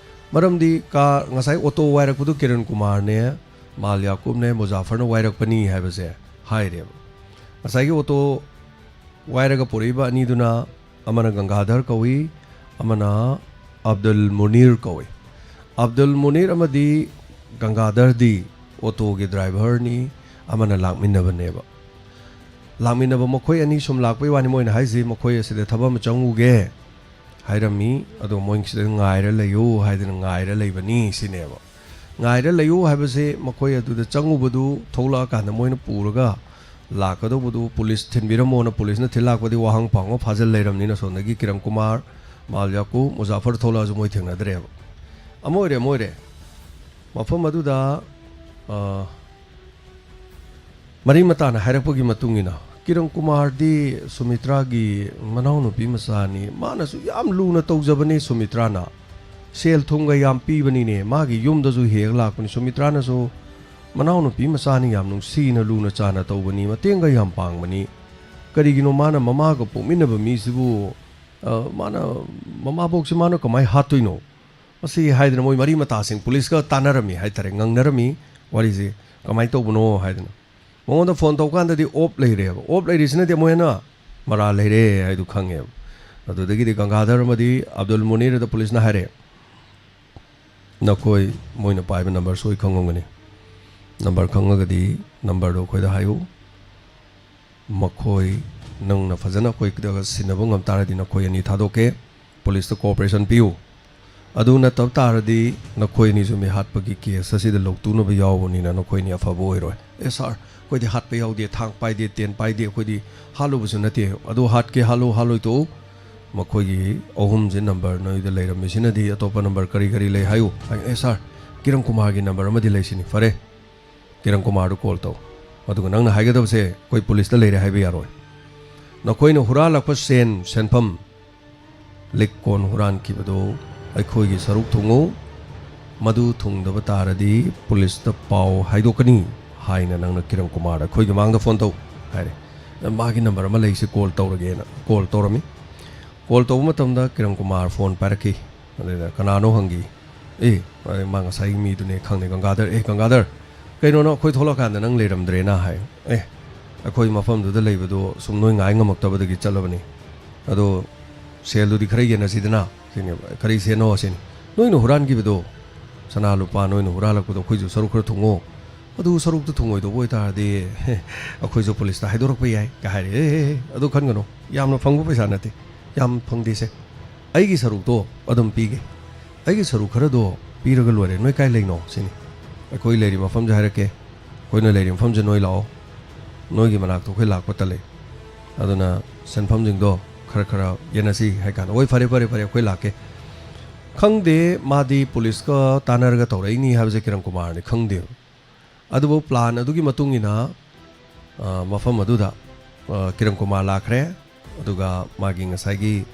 ꯃꯔꯝꯗꯤ ꯀꯥ-, ꯉꯁꯥꯏ ꯑꯣꯇꯣ ꯋꯥꯏꯔꯛꯄꯗꯨ ꯀꯤꯔꯟ ꯀꯨꯃꯥꯔꯅꯦ, ꯃꯥꯜ ꯌꯥꯀꯨꯕꯅꯦ, ꯃꯨꯖꯥꯐꯔꯅ ꯋꯥꯏꯔꯛꯄꯅꯤ ꯍꯥꯏꯕꯁꯦ ꯍꯥꯏꯔꯦꯕ꯫ ꯉꯁꯥꯏꯒꯤ ꯑꯣꯇꯣ ꯋꯥꯏꯔꯒ ꯄꯨꯔꯛꯏꯕ ꯑꯅꯤꯗꯨꯅ ꯑꯃꯅ ꯒꯪꯒꯥꯙꯔ ꯀꯧꯏ, ꯑꯃꯅ ꯑꯕꯗꯨꯜ ꯃꯨꯅꯤꯔ ꯀꯧꯏ꯫ ꯑꯕꯗꯨꯜ ꯃꯨꯅꯤꯔ ꯑꯃꯗꯤ ꯒꯪꯒꯥꯙꯔꯗꯤ ꯑꯣꯇꯣꯒꯤ ꯗ꯭ꯔꯥꯏꯚꯔꯅꯤ, ꯑꯃꯅ ꯂꯥꯛꯃꯤꯟꯅꯕꯅꯦꯕ꯫ ꯂꯥꯛꯃꯤꯟꯅꯕ ꯃꯈꯣꯏ ꯑꯅꯤ ꯁꯨꯝ ꯂꯥꯛꯄꯩ ꯋꯥꯅꯤ, ꯃꯣꯏꯅ ꯍꯥꯏꯁꯤ ꯃꯈꯣꯏ ꯑꯁꯤꯗ ꯊꯕꯛ ꯑꯃ ꯆꯪꯉꯨꯒꯦ ꯍꯥꯏꯔꯝꯃꯤ, ꯑꯗꯣ ꯃꯣꯏ ꯁꯤꯗ ꯉꯥꯏꯔ ꯂꯩꯌꯨ ꯍꯥꯏꯗꯅ ꯉꯥꯏꯔ ꯂꯩꯕꯅꯤ ꯁꯤꯅꯦꯕ꯫ ꯉꯥꯏꯔ ꯂꯩꯌꯨ ꯍꯥꯏꯕꯁꯦ ꯃꯈꯣꯏ ꯑꯗꯨꯗ ꯆꯪꯉꯨꯕꯗꯨ ꯊꯣꯛꯂꯛꯑꯀꯥꯟꯗ ꯃꯣꯏꯅ ꯄꯨꯔꯒ ꯂꯥꯛꯀꯗꯧꯕꯗꯨ ꯄꯨꯂꯤꯁ ꯊꯤꯟꯕꯤꯔꯝꯃꯣꯅ ꯄꯨꯂꯤꯁꯅ ꯊꯤꯜꯂꯥꯛꯄꯗꯤ ꯋꯥꯍꯪ ꯄꯥꯎꯉ ꯐꯥꯖꯤꯜ ꯂꯩꯔꯕꯅꯤꯅ ꯁꯣꯝꯗꯒꯤ ꯀꯤꯔꯟ ꯀꯨꯃꯥꯔ, ꯃꯥꯜꯌꯥꯀꯨ, ꯃꯨꯖꯥꯐꯔ ꯊꯣꯛꯂꯛꯑꯁꯨ ꯃꯣꯏ ꯊꯦꯡꯅꯗ꯭ꯔꯦꯕ꯫ ꯑꯃ ꯑꯣꯏꯔꯦ, ꯑꯃ ꯑꯣꯏꯔꯦ꯫ ꯃꯐꯝ ꯑꯗꯨꯗ, ꯑ, ꯃꯔꯤ ꯃꯇꯥꯅ ꯍꯥꯏꯔꯛꯄꯒꯤ ꯃꯇꯨꯡ ꯏꯟꯅ, ꯀꯤꯔꯟ ꯀꯨꯃꯥꯔꯗꯤ ꯁꯨꯃꯤꯇ꯭ꯔꯥꯒꯤ ꯃꯅꯥꯎꯅꯨꯄꯤ ꯃꯆꯥꯅꯤ, ꯃꯥꯅꯁꯨ ꯌꯥꯝ ꯂꯨꯅ ꯇꯧꯖꯕꯅꯤ ꯁꯨꯃꯤꯇ꯭ꯔꯥꯅ, ꯁꯦꯜ ꯊꯨꯝꯒ ꯌꯥꯝ ꯄꯤꯕꯅꯤꯅꯦ, ꯃꯥꯒꯤ ꯌꯨꯝꯗꯁꯨ ꯍꯦꯛ ꯂꯥꯛꯄꯅꯤ꯫ ꯁꯨꯃꯤꯇ꯭ꯔꯥꯅꯁꯨ ꯃꯅꯥꯎꯅꯨꯄꯤ ꯃꯆꯥꯅꯤ, ꯌꯥꯝ ꯅꯨꯡꯁꯤꯅ ꯂꯨꯅ ꯆꯥꯅ ꯇꯧꯕꯅꯤ, ꯃꯇꯦꯡꯒ ꯌꯥꯝ ꯄꯥꯡꯕꯅꯤ꯫ ꯀꯔꯤꯒꯤꯅꯣ ꯃꯥꯅ ꯃꯃꯥꯒ ꯄꯣꯛꯃꯤꯟꯅꯕ ꯃꯤꯁꯤꯕꯨ, ꯑ, ꯃꯥꯅ, ꯃꯃꯥꯕꯣꯛꯁꯤ ꯃꯥꯅ ꯀꯃꯥꯏꯅ ꯍꯥꯠꯇꯣꯏꯅꯣ? ꯃꯁꯤ ꯍꯥꯏꯗꯅ ꯃꯣꯏ ꯃꯔꯤ ꯃꯇꯥꯁꯤꯡ ꯄꯨꯂꯤꯁꯀ ꯇꯥꯟꯅꯔꯝꯃꯤ ꯍꯥꯏꯇꯥꯔꯦ, ꯉꯪꯅꯔꯝꯃꯤ ꯋꯥꯔꯤꯁꯦ, ꯀꯃꯥꯏꯅ ꯇꯧꯕꯅꯣ ꯍꯥꯏꯗꯅ꯫ ꯃꯉꯣꯟꯗ ꯐꯣꯟ ꯇꯧꯀꯥꯟꯗꯗꯤ ꯑꯣꯞ ꯂꯩꯔꯦꯕ꯫ ꯑꯣꯞ ꯂꯩꯔꯤꯁꯤꯅꯗꯤ ꯑꯃꯨꯛ ꯍꯦꯟꯅ ꯃꯔꯥꯜ ꯂꯩꯔꯦ ꯍꯥꯏꯗꯨ ꯈꯪꯉꯦꯕ꯫ ꯑꯗꯨꯗꯒꯤꯗꯤ ꯒꯪꯒꯥꯙꯔ ꯑꯃꯗꯤ ꯑꯕꯗꯨꯜ ꯃꯨꯅꯤꯔꯗ ꯄꯨꯂꯤꯁꯅ ꯍꯥꯏꯔꯦ, "ꯅꯈꯣꯏ ꯃꯣꯏꯅ ꯄꯥꯏꯕ ꯅꯝꯕꯔ ꯁꯣꯏ ꯈꯪꯉꯝꯒꯅꯤ꯫ ꯅꯝꯕꯔ ꯈꯪꯉꯒꯗꯤ ꯅꯝꯕꯔꯗꯣ ꯑꯩꯈꯣꯏꯗ ꯍꯥꯏꯌꯨ꯫ ꯃꯈꯣꯏ, ꯅꯪꯅ ꯐꯖꯅ ꯑꯩꯈꯣꯏꯗꯒ ꯁꯤꯟꯅꯕ ꯉꯝ ꯇꯥꯔꯗꯤ ꯅꯈꯣꯏ ꯑꯅꯤ ꯊꯥꯗꯣꯛꯀꯦ꯫ ꯄꯨꯂꯤꯁꯇ ꯀꯣꯑꯣꯄꯔꯦꯁꯟ ꯄꯤꯌꯨ꯫ ꯑꯗꯨ ꯅꯠꯇꯕ ꯇꯥꯔꯗꯤ ꯅꯈꯣꯏ ꯑꯅꯤꯁꯨ ꯃꯤ ꯍꯥꯠꯄꯒꯤ ꯀꯦꯁ ꯑꯁꯤꯗ ꯂꯧꯇꯨꯅꯕ ꯌꯥꯎꯕꯅꯤꯅ ꯅꯈꯣꯏ ꯑꯅꯤ ꯑꯐꯕ ꯑꯣꯏꯔꯣꯏ꯫" "ꯑꯦ ꯁꯥꯔ, ꯑꯩꯈꯣꯏꯗꯤ ꯍꯥꯠꯄ ꯌꯥꯎꯗꯦ, ꯊꯥꯡ ꯄꯥꯏꯗꯦ, ꯇꯦꯟ ꯄꯥꯏꯗꯦ, ꯑꯩꯈꯣꯏꯗꯤ ꯍꯥꯠꯂꯨꯕꯁꯨ ꯅꯠꯇꯦ꯫ ꯑꯗꯨ ꯍꯥꯠꯀꯦ ꯍꯥꯠꯂꯨ, ꯍꯥꯠꯂꯣꯏ ꯇꯣꯛꯎ꯫ ꯃꯈꯣꯏꯒꯤ ꯑꯍꯨꯝꯁꯦ ꯅꯝꯕꯔ ꯅꯣꯏꯗ ꯂꯩꯔꯝꯃꯤꯁꯤꯅꯗꯤ ꯑꯇꯣꯞꯄ ꯅꯝꯕꯔ ꯀꯔꯤ ꯀꯔꯤ ꯂꯩ ꯍꯥꯏꯌꯨ꯫" ꯍꯥꯏ, "ꯑꯦ ꯁꯥꯔ, ꯀꯤꯔꯟ ꯀꯨꯃꯥꯔꯒꯤ ꯅꯝꯕꯔ ꯑꯃꯗꯤ ꯂꯩꯁꯤꯅꯤ꯫" "ꯐꯔꯦ, ꯀꯤꯔꯟ ꯀꯨꯃꯥꯔꯗꯨ ꯀꯣꯜ ꯇꯧ꯫ ꯑꯗꯨꯒ ꯅꯪꯅ ꯍꯥꯏꯒꯗꯕꯁꯦ ꯑꯩꯈꯣꯏ ꯄꯨꯂꯤꯁꯇ ꯂꯩꯔꯦ ꯍꯥꯏꯕ ꯌꯥꯔꯣꯏ꯫ ꯅꯈꯣꯏꯅ ꯍꯨꯔꯥꯜꯂꯛꯄ ꯁꯦꯟ, ꯁꯦꯟꯐꯝ, ꯂꯤꯛ ꯀꯣꯟ ꯍꯨꯔꯥꯟꯈꯤꯕꯗꯨ ꯑꯩꯈꯣꯏꯒꯤ ꯁꯔꯨꯛ ꯊꯨꯡꯉꯨ꯫ ꯃꯗꯨ ꯊꯨꯡꯗꯕ ꯇꯥꯔꯗꯤ ꯄꯨꯂꯤꯁꯇ ꯄꯥꯎ ꯍꯥꯏꯗꯣꯛꯀꯅꯤ ꯍꯥꯏꯅ ꯅꯪꯅ ꯀꯤꯔꯟ ꯀꯨꯃꯥꯔ ꯑꯩꯈꯣꯏꯒꯤ ꯃꯥꯡꯗ ꯐꯣꯟ ꯇꯧ" ꯍꯥꯏꯔꯦ꯫ "ꯃꯥꯒꯤ ꯅꯝꯕꯔ ꯑꯃ ꯂꯩꯁꯦ, ꯀꯣꯜ ꯇꯧꯔꯒꯦꯅ" ꯀꯣꯜ ꯇꯧꯔꯝꯃꯤ꯫ ꯀꯣꯜ ꯇꯧꯕ ꯃꯇꯝꯗ ꯀꯤꯔꯟ ꯀꯨꯃꯥꯔ ꯐꯣꯟ ꯄꯥꯏꯔꯛꯈꯤ꯫ ꯑꯗꯨꯗ "ꯀꯅꯥꯅꯣ?" ꯍꯪꯈꯤ꯫ "ꯑꯦ, ꯃꯥ ꯉꯁꯥꯏꯒꯤ ꯃꯤꯗꯨꯅꯦ, ꯈꯪꯅꯤ, ꯒꯪꯒꯥꯙꯔ꯫ ꯑꯦ, ꯒꯪꯒꯥꯙꯔ, ꯀꯩꯅꯣ, ꯅꯪ ꯑꯩꯈꯣꯏ ꯊꯣꯛꯂꯛꯀꯥꯟꯗ ꯅꯪ ꯂꯩꯔꯝꯗ꯭ꯔꯦꯅ?" ꯍꯥꯏ꯫ "ꯑꯦ, ꯑꯩꯈꯣꯏ ꯃꯐꯝꯗꯨꯗ ꯂꯩꯕꯗꯣ ꯁꯨꯝ ꯅꯣꯏ ꯉꯥꯏ ꯉꯝꯃꯛꯇꯕꯗꯒꯤ ꯆꯠꯂꯕꯅꯤ꯫ ꯑꯗꯣ ꯁꯦꯜꯗꯨꯗꯤ ꯈꯔ ꯌꯦꯟꯅꯁꯤꯗꯅ", ꯁꯤꯅꯦꯕ꯫ "ꯀꯔꯤ ꯁꯦꯜꯅꯣ?" ꯁꯤꯅꯤ꯫ "ꯅꯣꯏꯅ ꯍꯨꯔꯥꯟꯈꯤꯕꯗꯣ, ꯁꯅꯥ ꯂꯨꯄꯥ ꯅꯣꯏꯅ ꯍꯨꯔꯥꯜꯂꯛꯄꯗꯣ ꯑꯩꯈꯣꯏꯁꯨ ꯁꯔꯨꯛ ꯈꯔ ꯊꯨꯡꯉꯣ꯫ ꯑꯗꯨ ꯁꯔꯨꯛꯇꯨ ꯊꯨꯡꯉꯣꯏꯗꯧꯕ ꯑꯣꯏꯇꯥꯔꯗꯤ ꯑꯩꯈꯣꯏꯁꯨ ꯄꯨꯂꯤꯁꯇ ꯍꯥꯏꯗꯣꯔꯛꯄ ꯌꯥꯏ" ꯀ ꯍꯥꯏꯔꯦ꯫ "ꯑꯦ, ꯑꯦ, ꯑꯦ, ꯑꯗꯨ ꯈꯟꯒꯅꯨ, ꯌꯥꯝꯅ ꯐꯪꯕ ꯄꯩꯁꯥ ꯅꯠꯇꯦ, ꯌꯥꯝ ꯐꯪꯗꯦꯁꯦ꯫ ꯑꯩꯒꯤ ꯁꯔꯨꯛꯇꯣ ꯑꯗꯨꯝ ꯄꯤꯒꯦ꯫ ꯑꯩꯒꯤ ꯁꯔꯨꯛ ꯈꯔꯗꯣ ꯄꯤꯔꯒ ꯂꯣꯏꯔꯦ꯫ ꯅꯣꯏ ꯀꯥꯏ ꯂꯩꯅꯣ ꯁꯤꯅꯤ꯫ ꯑꯩꯈꯣꯏ ꯂꯩꯔꯤꯕ ꯃꯐꯝꯁꯦ ꯍꯥꯏꯔꯛꯀꯦ, ꯑꯩꯈꯣꯏꯅ ꯂꯩꯔꯤꯕ ꯃꯐꯝꯁꯦ ꯅꯣꯏ ꯂꯥꯛꯑꯣ, ꯅꯣꯏꯒꯤ ꯃꯅꯥꯛꯇ ꯑꯩꯈꯣꯏ ꯂꯥꯛꯄ ꯇꯜꯂꯦ꯫ ꯑꯗꯨꯅ ꯁꯦꯟꯐꯝꯁꯤꯡꯗꯣ ꯈꯔ ꯈꯔ ꯌꯦꯟꯅꯁꯤ ꯍꯥꯏ ꯀꯥꯟꯗ, "ꯍꯣꯏ, ꯐꯔꯦ, ꯐꯔꯦ, ꯐꯔꯦ, ꯑꯩꯈꯣꯏ ꯂꯥꯛꯀꯦ"꯫ ꯈꯪꯗꯦ, ꯃꯥꯗꯤ ꯄꯨꯂꯤꯁꯀ ꯇꯥꯟꯅꯔꯒ ꯇꯧꯔꯛꯏꯅꯤ ꯍꯥꯏꯕꯁꯦ ꯀꯤꯔꯟ ꯀꯨꯃꯥꯔꯅꯤ ꯈꯪꯗꯦꯕ꯫ ꯑꯗꯨꯕꯨ ꯄ꯭ꯂꯥꯟ ꯑꯗꯨꯒꯤ ꯃꯇꯨꯡ ꯏꯟꯅ, ꯑ, ꯃꯐꯝ ꯑꯗꯨꯗ, ꯑ, ꯀꯤꯔꯟ ꯀꯨꯃꯥꯔ ꯂꯥꯛꯈ꯭ꯔꯦ, ꯑꯗꯨꯒ ꯃꯥꯒꯤ ꯉꯁꯥꯏꯒꯤ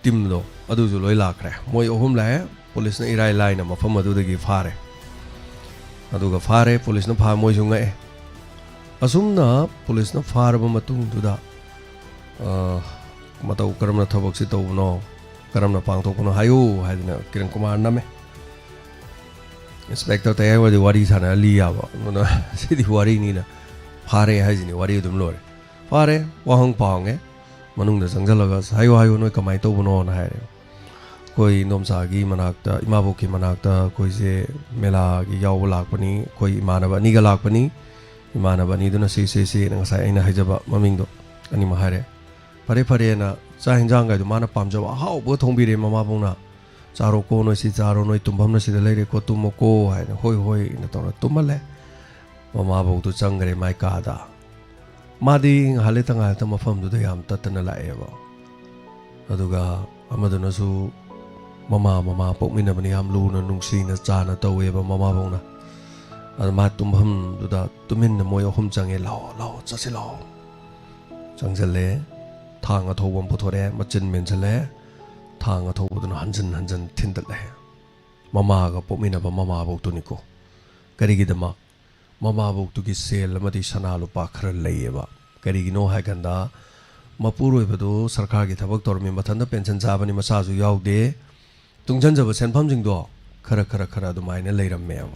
ꯇꯤꯝꯗꯣ ꯑꯗꯨꯁꯨ ꯂꯣꯏ ꯂꯥꯛꯈ꯭ꯔꯦ꯫ ꯃꯣꯏ ꯑꯍꯨꯝ ꯂꯥꯛꯑꯦ, ꯄꯨꯂꯤꯁꯅ ꯏꯔꯥꯏ ꯂꯥꯏꯅ ꯃꯐꯝ ꯑꯗꯨꯗꯒꯤ ꯐꯥꯔꯦ꯫ ꯑꯗꯨꯒ ꯐꯥꯔꯦ, ꯄꯨꯂꯤꯁꯅ ꯐꯥ-, ꯃꯣꯏꯁꯨ ꯉꯛꯑꯦ꯫ ꯑꯁꯨꯝꯅ ꯄꯨꯂꯤꯁꯅ ꯐꯥꯔꯕ ꯃꯇꯨꯡꯗꯨꯗ, ꯑ, "ꯃꯇꯧ ꯀꯔꯝꯅ ꯊꯕꯛꯁꯤ ꯇꯧꯕꯅꯣ, ꯀꯔꯝꯅ ꯄꯥꯡꯊꯣꯛꯄꯅꯣ ꯍꯥꯏꯌꯨ" ꯍꯥꯏꯗꯅ ꯀꯤꯔꯟ ꯀꯨꯃꯥꯔ ꯅꯝꯃꯦ꯫ ꯏꯟꯁꯄꯦꯛꯇꯔ ꯇꯌꯥꯏꯋꯥꯗꯤ ꯋꯥꯔꯤ ꯁꯥꯟꯅꯔ ꯂꯤ ꯌꯥꯕ, ꯑꯗꯨꯅ ꯁꯤꯗꯤ ꯋꯥꯔꯤꯅꯤꯅ ꯐꯥꯔꯦ ꯍꯥꯏꯁꯤꯅꯤ, ꯋꯥꯔꯤ ꯑꯗꯨꯝ ꯂꯣꯏꯔꯦ꯫ ꯐꯥꯔꯦ, ꯋꯥꯍꯪ ꯄꯥꯎ ꯍꯪꯉꯦ, ꯃꯅꯨꯡꯗ ꯆꯪꯁꯤꯜꯂꯒ, "ꯍꯥꯏꯌꯨ, ꯍꯥꯏꯌꯨ, ꯅꯣꯏ ꯀꯃꯥꯏꯅ ꯇꯧꯕꯅꯣꯅ?" ꯍꯥꯏꯔꯦ꯫ "ꯑꯩꯈꯣꯏ ꯏꯟꯗꯣꯝꯆꯥꯒꯤ ꯃꯅꯥꯛꯇ, ꯏꯃꯥꯕꯣꯛꯀꯤ ꯃꯅꯥꯛꯇ ꯑꯩꯈꯣꯏꯁꯦ ꯃꯦꯂꯥꯒꯤ ꯌꯥꯎꯕ ꯂꯥꯛꯄꯅꯤ, ꯑꯩꯈꯣꯏ ꯏꯃꯥꯟꯅꯕ ꯑꯅꯤꯒ ꯂꯥꯛꯄꯅꯤ, ꯏꯃꯥꯟꯅꯕ ꯑꯅꯤꯗꯨꯅ ꯁꯤ, ꯁꯤ, ꯁꯤꯅ" ꯉꯁꯥꯏ ꯑꯩꯅ ꯍꯥꯏꯖꯕ ꯃꯃꯤꯡꯗꯣ ꯑꯅꯤꯃꯛ ꯍꯥꯏꯔꯦ꯫ "ꯐꯔꯦ, ꯐꯔꯦꯅ ꯆꯥꯛ ꯍꯤꯟꯖꯥꯡꯒꯥꯏꯗꯣ ꯃꯥꯅ ꯄꯥꯝꯖꯕ ꯑꯍꯥꯎꯕꯒ ꯊꯣꯡꯕꯤꯔꯦ ꯃꯃꯥꯕꯣꯛꯅ꯫ 'ꯆꯥꯔꯣꯀꯣ, ꯅꯣꯏ ꯁꯤ ꯆꯥꯔꯣ, ꯅꯣꯏ ꯇꯨꯝꯐꯝꯅ ꯁꯤꯗ ꯂꯩꯔꯦꯀꯣ, ꯇꯨꯝꯃꯣꯀꯣ' ꯍꯥꯏꯅ, "ꯍꯣꯏ, ꯍꯣꯏ" ꯍꯥꯏꯅ ꯇꯧꯔ ꯇꯨꯝꯍꯜꯂꯦ꯫ ꯃꯃꯥꯕꯣꯛꯇꯨ ꯆꯪꯈ꯭ꯔꯦ ꯃꯥꯏ ꯀꯥꯗ꯫ ꯃꯥꯗꯤ ꯉꯥꯏꯍꯥꯛ ꯂꯩꯇ ꯉꯥꯏꯍꯥꯛꯇ ꯃꯐꯝꯗꯨꯗ ꯌꯥꯝ ꯇꯠꯇꯅ ꯂꯥꯛꯑꯦꯕ꯫ ꯑꯗꯨꯒ ꯑꯃꯗꯨꯅꯁꯨ ꯃꯃꯥ, ꯃꯃꯥ ꯄꯣꯛꯃꯤꯟꯅꯕꯅꯤ, ꯌꯥꯝ ꯂꯨꯅ ꯅꯨꯡꯁꯤꯅ ꯆꯥꯅ ꯇꯧꯋꯦꯕ ꯃꯃꯥꯕꯣꯛꯅ꯫ ꯑꯗ ꯃꯥ ꯇꯨꯝꯐꯝꯗꯨꯗ ꯇꯨꯃꯤꯟꯅ ꯃꯣꯏ ꯑꯍꯨꯝ ꯆꯪꯉꯦ꯫ "ꯂꯥꯛꯑꯣ, ꯂꯥꯛꯑꯣ, ꯆꯠꯁꯤ ꯂꯥꯛꯑꯣ"꯫ ꯆꯪꯁꯤꯜꯂꯦ꯫ ꯊꯥꯡ ꯑꯊꯧꯕ ꯑꯃ ꯄꯨꯊꯣꯔꯛꯑꯦ, ꯃꯆꯤꯟ ꯃꯦꯟꯁꯤꯜꯂꯦ꯫ ꯊꯥꯡ ꯑꯊꯧꯕꯗꯨꯅ ꯍꯟꯖꯤꯟ ꯍꯟꯖꯤꯟ ꯊꯤꯟꯗꯠꯂꯦ꯫ ꯃꯃꯥꯒ ꯄꯣꯛꯃꯤꯟꯅꯕ ꯃꯃꯥꯕꯣꯛꯇꯨꯅꯤꯀꯣ꯫ ꯀꯔꯤꯒꯤꯗꯃꯛ? ꯃꯃꯥꯕꯣꯛꯇꯨꯒꯤ ꯁꯦꯜ ꯑꯃꯗꯤ ꯁꯅꯥ ꯂꯨꯄꯥ ꯈꯔ ꯂꯩꯌꯦꯕ꯫ ꯀꯔꯤꯒꯤꯅꯣ ꯍꯥꯏ ꯀꯥꯟꯗ, ꯃꯄꯨꯔꯣꯏꯕꯗꯨ ꯁꯔꯀꯥꯔꯒꯤ ꯊꯕꯛ ꯇꯧꯔꯝꯃꯤ, ꯃꯊꯟꯇ ꯄꯦꯟꯁꯟ ꯆꯥꯕꯅꯤ, ꯃꯆꯥꯁꯨ ꯌꯥꯎꯗꯦ꯫ ꯇꯨꯡꯁꯤꯟꯖꯕ ꯁꯦꯟꯐꯝꯁꯤꯡꯗꯣ ꯈꯔ, ꯈꯔ, ꯈꯔ ꯑꯗꯨꯃꯥꯏꯅ ꯂꯩꯔꯝꯃꯦꯕ꯫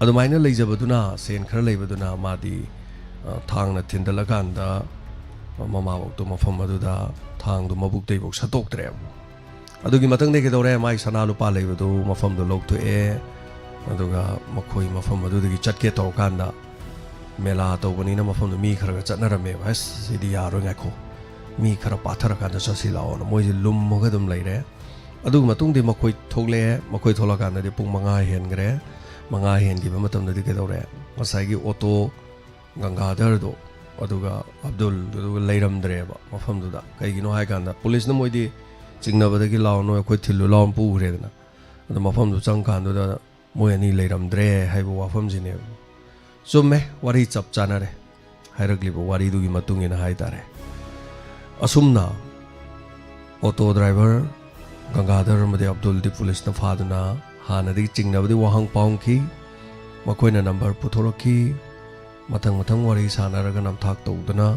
ꯑꯗꯨꯃꯥꯏꯅ ꯂꯩꯖꯕꯗꯨꯅ, ꯁꯦꯟ ꯈꯔ ꯂꯩꯕꯗꯨꯅ ꯃꯥꯗꯤ, ꯑ, ꯊꯥꯡꯅ ꯊꯤꯟꯗꯠꯂꯀꯥꯟꯗ, ꯑ, ꯃꯃꯥꯕꯣꯛꯇꯣ ꯃꯐꯝ ꯑꯗꯨꯗ ꯊꯥꯡꯗꯣ ꯃꯕꯨꯛꯇꯩꯐꯥꯎ ꯁꯠꯇꯣꯛꯇ꯭ꯔꯦꯕ꯫ ꯑꯗꯨꯒꯤ ꯃꯊꯪꯗ ꯀꯩꯗꯧꯔꯦ? ꯃꯥꯏ ꯁꯅꯥ ꯂꯨꯄꯥ ꯂꯩꯕꯗꯨ ꯃꯐꯝꯗꯣ ꯂꯧꯊꯣꯛꯑꯦ꯫ ꯑꯗꯨꯒ ꯃꯈꯣꯏ ꯃꯐꯝ ꯑꯗꯨꯗꯒꯤ ꯆꯠꯀꯦ ꯇꯧꯔꯀꯥꯟꯗ, ꯃꯦꯂꯥ ꯇꯧꯕꯅꯤꯅ ꯃꯐꯝꯗꯣ ꯃꯤ ꯈꯔ ꯈꯔ ꯆꯠꯅꯔꯝꯃꯦꯕ꯫ "ꯑꯁ, ꯁꯤꯗꯤ ꯌꯥꯔꯣꯏ, ꯉꯥꯏꯈꯣ, ꯃꯤ ꯈꯔ ꯄꯥꯊꯔꯀꯥꯟꯗ ꯆꯠꯁꯤ ꯂꯥꯛꯑꯣꯅ" ꯃꯣꯏꯁꯦ ꯂꯨꯝꯃꯒ ꯑꯗꯨꯝ ꯂꯩꯔꯦ꯫ ꯑꯗꯨꯒꯤ ꯃꯇꯨꯡꯗꯤ ꯃꯈꯣꯏ ꯊꯣꯛꯂꯛꯑꯦ꯫ ꯃꯈꯣꯏ ꯊꯣꯛꯂꯛꯀꯥꯟꯗꯗꯤ ꯄꯨꯡ ꯃꯉꯥ ꯍꯦꯟꯈ꯭ꯔꯦ꯫ ꯃꯉꯥ ꯍꯦꯟꯈꯤꯕ ꯃꯇꯝꯗꯗꯤ ꯀꯩꯗꯧꯔꯦ? ꯉꯁꯥꯏꯒꯤ ꯑꯣꯇꯣ ꯒꯪꯒꯥꯙꯔꯗꯣ, ꯑꯗꯨꯒ ꯑꯕꯗꯨꯜ, ꯑꯗꯨꯒ ꯂꯩꯔꯝꯗ꯭ꯔꯦꯕ ꯃꯐꯝꯗꯨꯗ꯫ ꯀꯩꯒꯤꯅꯣ ꯍꯥꯏꯀꯥꯟꯗ ꯄꯨꯂꯤꯁꯅ ꯃꯣꯏꯗꯤ ꯆꯤꯡꯅꯕꯗꯒꯤ ꯂꯥꯎ, ꯅꯣꯏ ꯑꯩꯈꯣꯏ ꯊꯤꯜꯂꯨ ꯂꯥꯎꯅ ꯄꯨꯈ꯭ꯔꯦꯗꯅ꯫ ꯑꯗꯣ ꯃꯐꯝꯗꯨ ꯆꯪꯀꯥꯟꯗꯨꯗ ꯃꯣꯏ ꯑꯅꯤ ꯂꯩꯔꯝꯗ꯭ꯔꯦ ꯍꯥꯏꯕ ꯋꯥꯐꯝꯁꯤꯅꯦꯕ꯫ ꯆꯨꯝꯃꯦ, ꯋꯥꯔꯤ ꯆꯞ ꯆꯥꯅꯔꯦ꯫ ꯍꯥꯏꯔꯛꯂꯤꯕ ꯋꯥꯔꯤꯗꯨꯒꯤ ꯃꯇꯨꯡ ꯏꯟꯅ ꯍꯥꯏꯇꯥꯔꯦ꯫ ꯑꯁꯨꯝꯅ ꯑꯣꯇꯣ ꯗ꯭ꯔꯥꯏꯚꯔ ꯒꯪꯒꯥꯙꯔ ꯑꯃꯗꯤ ꯑꯕꯗꯨꯜꯗꯤ ꯄꯨꯂꯤꯁꯅ ꯐꯥꯗꯨꯅ ꯍꯥꯟꯅꯗꯒꯤ ꯆꯤꯡꯅꯕꯗꯤ ꯋꯥꯍꯪ ꯄꯥꯎꯍꯪꯈꯤ꯫ ꯃꯈꯣꯏꯅ ꯅꯝꯕꯔ ꯄꯨꯊꯣꯔꯛꯈꯤ꯫ ꯃꯊꯪ ꯃꯊꯪ ꯋꯥꯔꯤ ꯁꯥꯟꯅꯔꯒ ꯅꯝꯊꯥꯛ ꯇꯧꯗꯨꯅ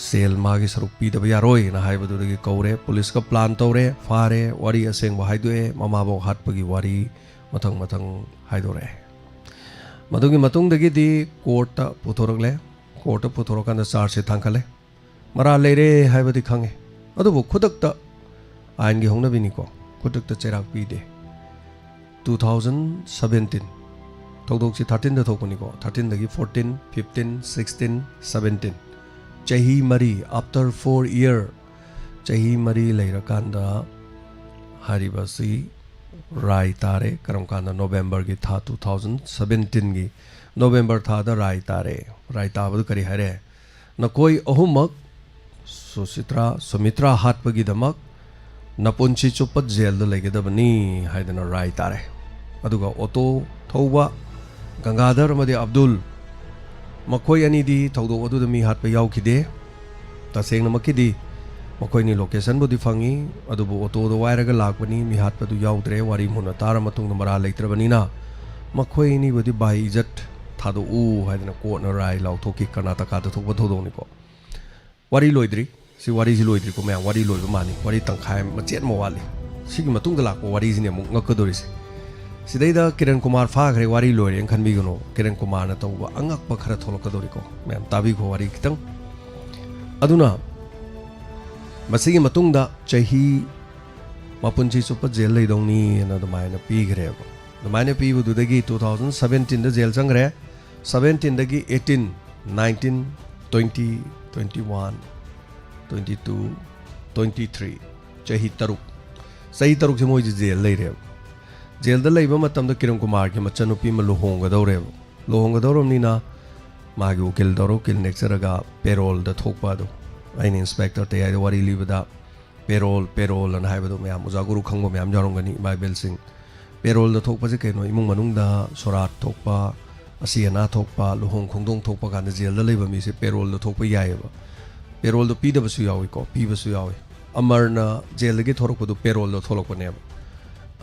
ꯁꯦꯜ ꯃꯥꯒꯤ ꯁꯔꯨꯛ ꯄꯤꯗꯕ ꯌꯥꯔꯣꯏꯅ ꯍꯥꯏꯕꯗꯨꯗꯒꯤ ꯀꯧꯔꯦ, ꯄꯨꯂꯤꯁꯀ ꯄ꯭ꯂꯥꯟ ꯇꯧꯔꯦ, ꯐꯥꯔꯦ, ꯋꯥꯔꯤ ꯑꯁꯦꯡꯕ ꯍꯥꯏꯗꯣꯛꯑꯦ, ꯃꯃꯥꯕꯣꯛ ꯍꯥꯠꯄꯒꯤ ꯋꯥꯔꯤ ꯃꯊꯪ ꯃꯊꯪ ꯍꯥꯏꯗꯣꯔꯛꯑꯦ꯫ ꯃꯗꯨꯒꯤ ꯃꯇꯨꯡꯗꯒꯤꯗꯤ ꯀꯣꯔꯠꯇ ꯄꯨꯊꯣꯔꯛꯂꯦ꯫ ꯀꯣꯔꯠꯇ ꯄꯨꯊꯣꯔꯛꯀꯥꯟꯗ ꯆꯥꯔꯖꯁꯦ ꯊꯥꯡꯒꯠꯂꯦ꯫ ꯃꯔꯥꯜ ꯂꯩꯔꯦ ꯍꯥꯏꯕꯗꯤ ꯈꯪꯉꯦ, ꯑꯗꯨꯕꯨ ꯈꯨꯗꯛꯇ ꯑꯥꯏꯟꯒꯤ ꯍꯧꯅꯕꯤꯅꯤꯀꯣ, ꯈꯨꯗꯛꯇ ꯆꯩꯔꯥꯛ ꯄꯤꯗꯦ꯫ Two thousand seventeen, ꯊꯧꯗꯣꯛꯁꯤ thirteenꯗ ꯊꯣꯛꯄꯅꯤꯀꯣ, thirteenꯗꯒꯤ fourteen, fifteen, sixteen, seventeen, ꯆꯍꯤ ꯃꯔꯤ, after four year, ꯆꯍꯤ ꯃꯔꯤ ꯂꯩꯔꯀꯥꯟꯗ ꯍꯥꯏꯔꯤꯕꯁꯤ ꯔꯥꯏ ꯇꯥꯔꯦ꯫ ꯀꯔꯝ ꯀꯥꯟꯗ? ꯅꯣꯕꯦꯝꯕꯔꯒꯤ ꯊꯥ, two thousand seventeenꯒꯤ ꯅꯣꯕꯦꯝꯕꯔ ꯊꯥꯗ ꯔꯥꯏ ꯇꯥꯔꯦ꯫ ꯔꯥꯏ ꯇꯥꯕꯗꯨ ꯀꯔꯤ ꯍꯥꯏꯔꯦ? ꯅꯈꯣꯏ ꯑꯍꯨꯝꯃꯛ ꯁꯨꯁꯤꯇ꯭ꯔꯥ, ꯁꯨꯃꯤꯇ꯭ꯔꯥ ꯍꯥꯠꯄꯒꯤꯗꯃꯛ ꯅꯄꯨꯟꯁꯤ ꯆꯨꯞꯄ ꯖꯦꯜꯗ ꯂꯩꯒꯗꯕꯅꯤ ꯍꯥꯏꯗꯅ ꯔꯥꯏ ꯇꯥꯔꯦ꯫ ꯑꯗꯨꯒ ꯑꯣꯇꯣ ꯊꯧꯕ ꯒꯪꯒꯥꯙꯔ ꯑꯃꯗꯤ ꯑꯕꯗꯨꯜ, ꯃꯈꯣꯏ ꯑꯅꯤꯗꯤ ꯊꯧꯗꯣꯛ ꯑꯗꯨꯗ ꯃꯤ ꯍꯥꯠꯄ ꯌꯥꯎꯈꯤꯗꯦ꯫ ꯇꯁꯦꯡꯅꯃꯛꯀꯤꯗꯤ ꯃꯈꯣꯏꯅꯤ ꯂꯣꯀꯦꯁꯟꯕꯨꯗꯤ ꯐꯪꯉꯤ, ꯑꯗꯨꯕꯨ ꯑꯣꯇꯣꯗ ꯋꯥꯏꯔꯒ ꯂꯥꯛꯄꯅꯤ, ꯃꯤ ꯍꯥꯠꯄꯗꯨ ꯌꯥꯎꯗ꯭ꯔꯦ꯫ ꯋꯥꯔꯤ ꯃꯨꯟꯅ ꯇꯥꯔ ꯃꯇꯨꯡꯗ ꯃꯔꯥꯜ ꯂꯩꯇ꯭ꯔꯕꯅꯤꯅ ꯃꯈꯣꯏ ꯑꯅꯤꯕꯨꯗꯤ ꯕꯥꯏ ꯏꯖꯠ ꯊꯥꯗꯣꯛꯎ ꯍꯥꯏꯗꯅ ꯀꯣꯔꯠꯅ ꯔꯥꯏ ꯂꯥꯎꯊꯣꯛꯈꯤ꯫ ꯀꯔꯅꯥꯇꯀꯥꯗ ꯊꯣꯛꯄ ꯊꯧꯗꯣꯛꯅꯤꯀꯣ꯫ ꯋꯥꯔꯤ ꯂꯣꯏꯗ꯭ꯔꯤ꯫ ꯁꯤ ꯋꯥꯔꯤꯁꯤ ꯂꯣꯏꯗ꯭ꯔꯤꯀꯣ ꯃꯌꯥꯝ, ꯋꯥꯔꯤ ꯂꯣꯏꯕ ꯃꯥꯜꯂꯤ꯫ ꯋꯥꯔꯤ ꯇꯪꯈꯥꯏ ꯃꯆꯦꯠ ꯑꯃ ꯋꯥꯠꯂꯤ꯫ ꯁꯤꯒꯤ ꯃꯇꯨꯡꯗ ꯂꯥꯛꯄ ꯋꯥꯔꯤꯁꯤꯅꯦ ꯑꯃꯨꯛ ꯉꯛꯀꯗꯧꯔꯤꯁꯦ꯫ ꯁꯤꯗꯩꯗ ꯀꯤꯔꯟ ꯀꯨꯃꯥꯔ ꯐꯥꯈ꯭ꯔꯦ ꯋꯥꯔꯤ ꯂꯣꯏꯔꯦꯅ ꯈꯟꯕꯤꯒꯅꯣ꯫ ꯀꯤꯔꯟ ꯀꯨꯃꯥꯔꯅ ꯇꯧꯕ ꯑꯉꯛꯄ ꯈꯔ ꯊꯣꯛꯂꯛꯀꯗꯧꯔꯤꯀꯣ꯫ ꯃꯌꯥꯝ ꯇꯥꯕꯤꯈꯣ ꯋꯥꯔꯤ ꯈꯤꯇꯪ꯫ ꯑꯗꯨꯅ ꯃꯁꯤꯒꯤ ꯃꯇꯨꯡꯗ ꯆꯍꯤ ꯃꯄꯨꯟꯁꯤ ꯆꯨꯞꯄ ꯖꯦꯜ ꯂꯩꯗꯧꯅꯤꯅ ꯑꯗꯨꯃꯥꯏꯅ ꯄꯤꯈ꯭ꯔꯦꯕ꯫ ꯑꯗꯨꯃꯥꯏꯅ ꯄꯤꯕꯗꯨꯗꯒꯤ two thousand seventeenꯗ ꯖꯦꯜ ꯆꯪꯈ꯭ꯔꯦ꯫ Seventeenꯗꯒꯤ eighteen, nineteen, twenty, twenty one, twenty two, twenty three, ꯆꯍꯤ ꯇꯔꯨꯛ꯫ ꯆꯍꯤ ꯇꯔꯨꯛꯁꯦ ꯃꯣꯏꯁꯦ ꯖꯦꯜ ꯂꯩꯔꯦꯕ꯫ ꯖꯦꯜꯗ ꯂꯩꯕ ꯃꯇꯝꯗ ꯀꯤꯔꯟ ꯀꯨꯃꯥꯔꯒꯤ ꯃꯆꯟꯅꯨꯄꯤ ꯑꯃ ꯂꯨꯍꯣꯡꯒꯗꯧꯔꯦꯕ꯫ ꯂꯨꯍꯣꯡꯒꯗꯧꯔꯕꯅꯤꯅ ꯃꯥꯒꯤ ꯎꯀꯤꯜ ꯇꯧꯔ, ꯎꯀꯤꯜ ꯅꯦꯛꯆꯔꯒ ꯄꯦꯔꯣꯜꯗ ꯊꯣꯛꯄ ꯑꯗꯣ, ꯑꯩꯅ ꯏꯟꯁꯄꯦꯛꯇꯔ ꯇꯌꯥꯏꯗ ꯋꯥꯔꯤ ꯂꯤꯕꯗ ꯄꯦꯔꯣꯜ, ꯄꯦꯔꯣꯜ ꯑꯅ ꯍꯥꯏꯕꯗꯣ ꯃꯌꯥꯝ ꯑꯣꯖꯥ ꯒꯨꯔꯨ ꯈꯪꯕ ꯃꯌꯥꯝ ꯌꯥꯎꯔꯝꯒꯅꯤ, ꯏꯃꯥ ꯏꯕꯦꯜꯁꯤꯡ꯫ ꯄꯦꯔꯣꯜꯗ ꯊꯣꯛꯄꯁꯦ ꯀꯩꯅꯣ? ꯏꯃꯨꯡ ꯃꯅꯨꯡꯗ ꯁꯣꯔꯥꯠ ꯊꯣꯛꯄ, ꯑꯁꯤ ꯑꯅꯥ ꯊꯣꯛꯄ, ꯂꯨꯍꯣꯡ ꯈꯣꯡꯗꯣꯡ ꯊꯣꯛꯄ ꯀꯥꯟꯗ ꯖꯦꯜꯗ ꯂꯩꯕ ꯃꯤꯁꯦ ꯄꯦꯔꯣꯜꯗ ꯊꯣꯛꯄ ꯌꯥꯏꯑꯕ꯫ ꯄꯦꯔꯣꯜꯗꯣ ꯄꯤꯗꯕꯁꯨ ꯌꯥꯎꯏꯀꯣ, ꯄꯤꯕꯁꯨ ꯌꯥꯎꯏ꯫ ꯑꯃꯔꯅ ꯖꯦꯜꯗꯒꯤ ꯊꯣꯔꯛꯄꯗꯣ ꯄꯦꯔꯣꯜꯗ ꯊꯣꯛꯂꯛꯄꯅꯦꯕ꯫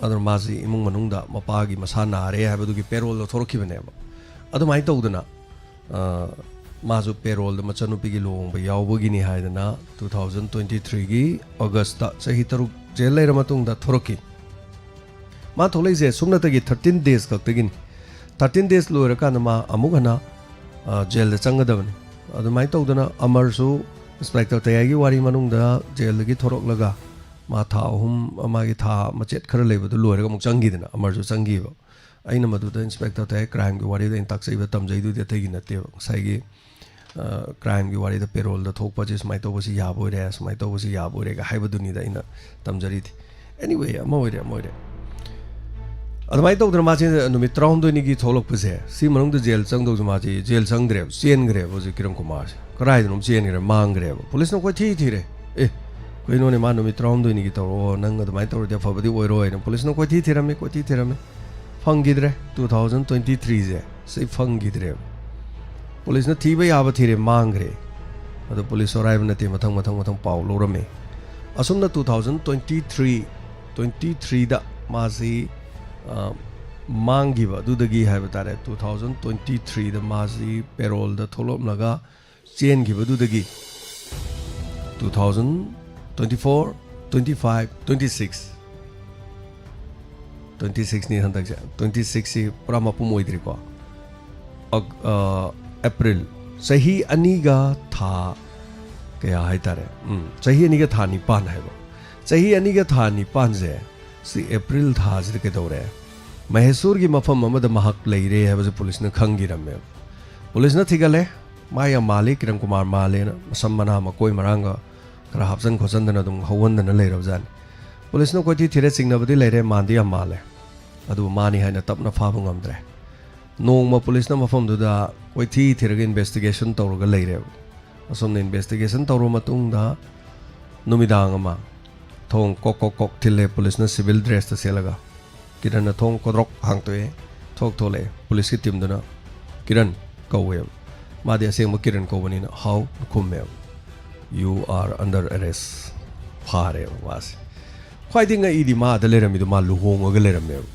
ꯑꯗꯨꯅ ꯃꯥꯁꯤ ꯏꯃꯨꯡ ꯃꯅꯨꯡꯗ ꯃꯄꯥꯒꯤ ꯃꯁꯥ ꯅꯥꯔꯦ ꯍꯥꯏꯕꯗꯨꯒꯤ ꯄꯦꯔꯣꯜꯗ ꯊꯣꯔꯛꯈꯤꯕꯅꯦꯕ꯫ ꯑꯗꯨꯃꯥꯏꯅ ꯇꯧꯗꯅ, ꯑ, ꯃꯥꯁꯨ ꯄꯦꯔꯣꯜꯗ ꯃꯆꯟꯅꯨꯄꯤꯒꯤ ꯂꯨꯍꯣꯡꯕ ꯌꯥꯎꯕꯒꯤꯅꯤ ꯍꯥꯏꯗꯅ two thousand twenty threeꯒꯤ Augustꯇ ꯆꯍꯤ ꯇꯔꯨꯛ ꯖꯦꯜ ꯂꯩꯔ ꯃꯇꯨꯡꯗ ꯊꯣꯔꯛꯈꯤ꯫ ꯃꯥ ꯊꯣꯛꯂꯛꯏꯁꯦ ꯁꯨꯞꯅꯇꯒꯤ thirteen days ꯈꯛꯇꯒꯤꯅꯤ꯫ Thirteen days ꯂꯣꯏꯔꯀꯥꯟꯗ ꯃꯥ ꯑꯃꯨꯛ ꯍꯟꯅ, ꯑ, ꯖꯦꯜꯗ ꯆꯪꯒꯗꯕꯅꯤ꯫ ꯑꯗꯨꯃꯥꯏꯅ ꯇꯧꯗꯅ ꯑꯃꯔꯁꯨ ꯏꯟꯁꯄꯦꯛꯇꯔ ꯇꯌꯥꯏꯒꯤ ꯋꯥꯔꯤ ꯃꯅꯨꯡꯗ ꯖꯦꯜꯗꯒꯤ ꯊꯣꯔꯛꯂꯒ ꯃꯥ ꯊꯥ ꯑꯍꯨꯝ, ꯃꯥꯒꯤ ꯊꯥ ꯃꯆꯦꯠ ꯈꯔ ꯂꯩꯕꯗꯨ ꯂꯣꯏꯔꯒ ꯑꯃꯨꯛ ꯆꯪꯈꯤꯗꯅ, ꯑꯃꯔꯁꯨ ꯆꯪꯈꯤꯕ꯫ ꯑꯩꯅ ꯃꯗꯨꯗ ꯏꯟꯁꯄꯦꯛꯇꯔ ꯇꯌꯥꯏ ꯀ꯭ꯔꯥꯏꯝꯒꯤ ꯋꯥꯔꯤꯗ ꯑꯩꯅ ꯇꯥꯛꯆꯩꯕ, ꯇꯝꯖꯩꯗꯨꯗꯤ ꯑꯇꯩꯒꯤ ꯅꯠꯇꯦꯕ꯫ ꯉꯁꯥꯏꯒꯤ, ꯑ, ꯀ꯭ꯔꯥꯏꯝꯒꯤ ꯋꯥꯔꯤꯗ ꯄꯦꯔꯣꯜꯗ ꯊꯣꯛꯄꯁꯦ ꯁꯨꯃꯥꯏꯅ ꯇꯧꯕꯁꯤ ꯌꯥꯕ ꯑꯣꯏꯔꯦ, ꯁꯨꯃꯥꯏꯅ ꯇꯧꯕꯁꯤ ꯌꯥꯕ ꯑꯣꯏꯔꯦꯒ ꯍꯥꯏꯕꯗꯨꯅꯤꯗ ꯑꯩꯅ ꯇꯝꯖꯔꯤꯗꯤ꯫ Anyway, ꯑꯃ ꯑꯣꯏꯔꯦ, ꯑꯃ ꯑꯣꯏꯔꯦ꯫ ꯑꯗꯨꯃꯥꯏꯅ ꯇꯧꯗꯅ ꯃꯥꯁꯦ ꯅꯨꯃꯤꯠ ꯇꯔꯥꯍꯨꯝꯗꯣꯏꯅꯤꯒꯤ ꯊꯣꯛꯂꯛꯄꯁꯦ, ꯁꯤ ꯃꯅꯨꯡꯗ ꯖꯦꯜ ꯆꯪꯗꯧꯁꯦ ꯃꯥꯁꯦ ꯖꯦꯜ ꯆꯪꯗ꯭ꯔꯦꯕ, ꯆꯦꯟꯈ꯭ꯔꯦꯕ ꯍꯧꯖꯤꯛ ꯀꯤꯔꯟ ꯀꯨꯃꯥꯔꯁꯦ꯫ ꯀꯗꯥꯏꯗꯅꯣꯝ ꯆꯦꯟꯈ꯭ꯔꯦ, ꯃꯥꯡꯈ꯭ꯔꯦꯕ꯫ ꯄꯨꯂꯤꯁꯅ ꯀꯣꯏꯊꯤ ꯊꯤꯔꯦ꯫ "ꯑꯦ, ꯀꯩꯅꯣꯅꯦ, ꯃꯥ ꯅꯨꯃꯤꯠ ꯇꯔꯥꯍꯨꯝꯗꯣꯏꯅꯤꯒꯤ ꯇꯧꯔꯛꯑꯣ, ꯅꯪ ꯑꯗꯨꯃꯥꯏꯅ ꯇꯧꯔꯗꯤ ꯑꯐꯕꯗꯤ ꯑꯣꯏꯔꯣꯏꯅ" ꯄꯨꯂꯤꯁꯅ ꯀꯣꯏꯊꯤ ꯊꯤꯔꯝꯃꯤ, ꯀꯣꯏꯊꯤ ꯊꯤꯔꯝꯃꯤ꯫ ꯐꯪꯈꯤꯗ꯭ꯔꯦ꯫ Two thousand twenty threeꯁꯦ ꯁꯤ ꯐꯪꯈꯤꯗ꯭ꯔꯦꯕ꯫ ꯄꯨꯂꯤꯁꯅ ꯊꯤꯕ ꯌꯥꯕ ꯊꯤꯔꯦ, ꯃꯥꯡꯈ꯭ꯔꯦ꯫ ꯑꯗꯣ ꯄꯨꯂꯤꯁ ꯑꯔꯥꯏꯕ ꯅꯠꯇꯦ, ꯃꯊꯪ, ꯃꯊꯪ, ꯃꯊꯪ ꯄꯥꯎ ꯂꯧꯔꯝꯃꯦ꯫ ꯑꯁꯨꯝꯅ two thousand twenty three, twenty threeꯗ ꯃꯥꯁꯤ, ꯑ, ꯃꯥꯡꯈꯤꯕ ꯑꯗꯨꯗꯒꯤ ꯍꯥꯏꯕ ꯇꯥꯔꯦ, two thousand twenty threeꯗ ꯃꯥꯁꯤ ꯄꯦꯔꯣꯜꯗ ꯊꯣꯛꯂꯛꯂꯒ ꯆꯦꯟꯈꯤꯕꯗꯨꯗꯒꯤ two thousand twenty four, twenty five, twenty six, twenty sixꯅꯤ ꯍꯟꯗꯛꯁꯦ꯫ Twenty sixꯁꯤ ꯄꯨꯔꯥ ꯃꯄꯨꯝ ꯑꯣꯏꯗ꯭ꯔꯤꯀꯣ꯫ ꯑꯛ-, ꯑ, ꯑꯦꯄ꯭ꯔꯤꯜ, ꯆꯍꯤ ꯑꯅꯤꯒ ꯊꯥ ꯀꯌꯥ ꯍꯥꯏꯇꯥꯔꯦ? ꯎꯝ, ꯆꯍꯤ ꯑꯅꯤꯒ ꯊꯥ ꯅꯤꯄꯥꯟ ꯍꯥꯏꯕ꯫ ꯆꯍꯤ ꯑꯅꯤꯒ ꯊꯥ ꯅꯤꯄꯥꯟꯁꯦ, ꯁꯤ ꯑꯦꯄ꯭ꯔꯤꯜ ꯊꯥꯁꯤꯗ ꯀꯩꯗꯧꯔꯦ? ꯃꯍꯦꯁꯣꯔꯒꯤ ꯃꯐꯝ ꯑꯃꯗ ꯃꯍꯥꯛ ꯂꯩꯔꯦ ꯍꯥꯏꯕꯁꯦ ꯄꯨꯂꯤꯁꯅ ꯈꯪꯈꯤꯔꯝꯃꯦꯕ꯫ ꯄꯨꯂꯤꯁꯅ ꯊꯤꯒꯠꯂꯦ, ꯃꯥ ꯌꯥꯝ ꯃꯥꯜꯂꯤ, ꯀꯤꯔꯟ ꯀꯨꯃꯥꯔ ꯃꯥꯜꯂꯦꯅ, ꯃꯁꯝ ꯃꯅꯥ ꯃꯀꯣꯏ ꯃꯔꯥꯡꯒ ꯈꯔ ꯍꯥꯞꯆꯟ ꯈꯣꯠꯆꯟꯗꯅ ꯑꯗꯨꯝ ꯍꯧꯍꯟꯗꯅ ꯂꯩꯔꯕꯖꯥꯠꯅꯤ꯫ ꯄꯨꯂꯤꯁꯅ ꯀꯣꯏꯊꯤ ꯊꯤꯔ ꯆꯤꯡꯅꯕꯗꯤ ꯂꯩꯔꯦ, ꯃꯥꯟꯗꯤ ꯌꯥꯝ ꯃꯥꯜꯂꯦ꯫ ꯑꯗꯨꯕꯨ ꯃꯥꯅꯤ ꯍꯥꯏꯅ ꯇꯞꯅ ꯐꯥꯕ ꯉꯝꯗ꯭ꯔꯦ꯫ ꯅꯣꯡꯃ ꯄꯨꯂꯤꯁꯅ ꯃꯐꯝꯗꯨꯗ ꯀꯣꯏꯊꯤ ꯊꯤꯔꯒ investigation ꯇꯧꯔꯒ ꯂꯩꯔꯦꯕ꯫ ꯑꯁꯣꯝꯅ investigation ꯇꯧꯔꯕ ꯃꯇꯨꯡꯗ ꯅꯨꯃꯤꯗꯥꯡ ꯑꯃ ꯊꯣꯡ ꯀꯣꯛ ꯀꯣꯛ ꯀꯣꯛ ꯊꯤꯜꯂꯦ ꯄꯨꯂꯤꯁꯅ civil dressꯇ ꯁꯦꯠꯂꯒ꯫ ꯀꯤꯔꯟꯅ ꯊꯣꯡ ꯀꯣꯗ꯭ꯔꯣꯛ ꯍꯥꯡꯇꯣꯛꯑꯦ꯫ ꯊꯣꯛ ꯊꯣꯛꯂꯛꯑꯦ꯫ ꯄꯨꯂꯤꯁꯀꯤ teamꯗꯨꯅ "ꯀꯤꯔꯟ" ꯀꯧꯋꯦꯕ꯫ ꯃꯥꯗꯤ ꯑꯁꯦꯡꯕ ꯀꯤꯔꯟ ꯀꯧꯕꯅꯤꯅ "ꯍꯥꯎ?" ꯈꯨꯝꯃꯦꯕ꯫ "You are under arrest." ꯐꯥꯔꯦꯕ ꯃꯥꯁꯦ꯫ ꯈ꯭ꯋꯥꯏꯗꯒꯤ ꯉꯛꯏꯗꯤ ꯃꯥ ꯑꯗ ꯂꯩꯔꯝꯃꯤꯗꯣ ꯃꯥ ꯂꯨꯍꯣꯡꯉꯒ ꯂꯩꯔꯝꯃꯦꯕ꯫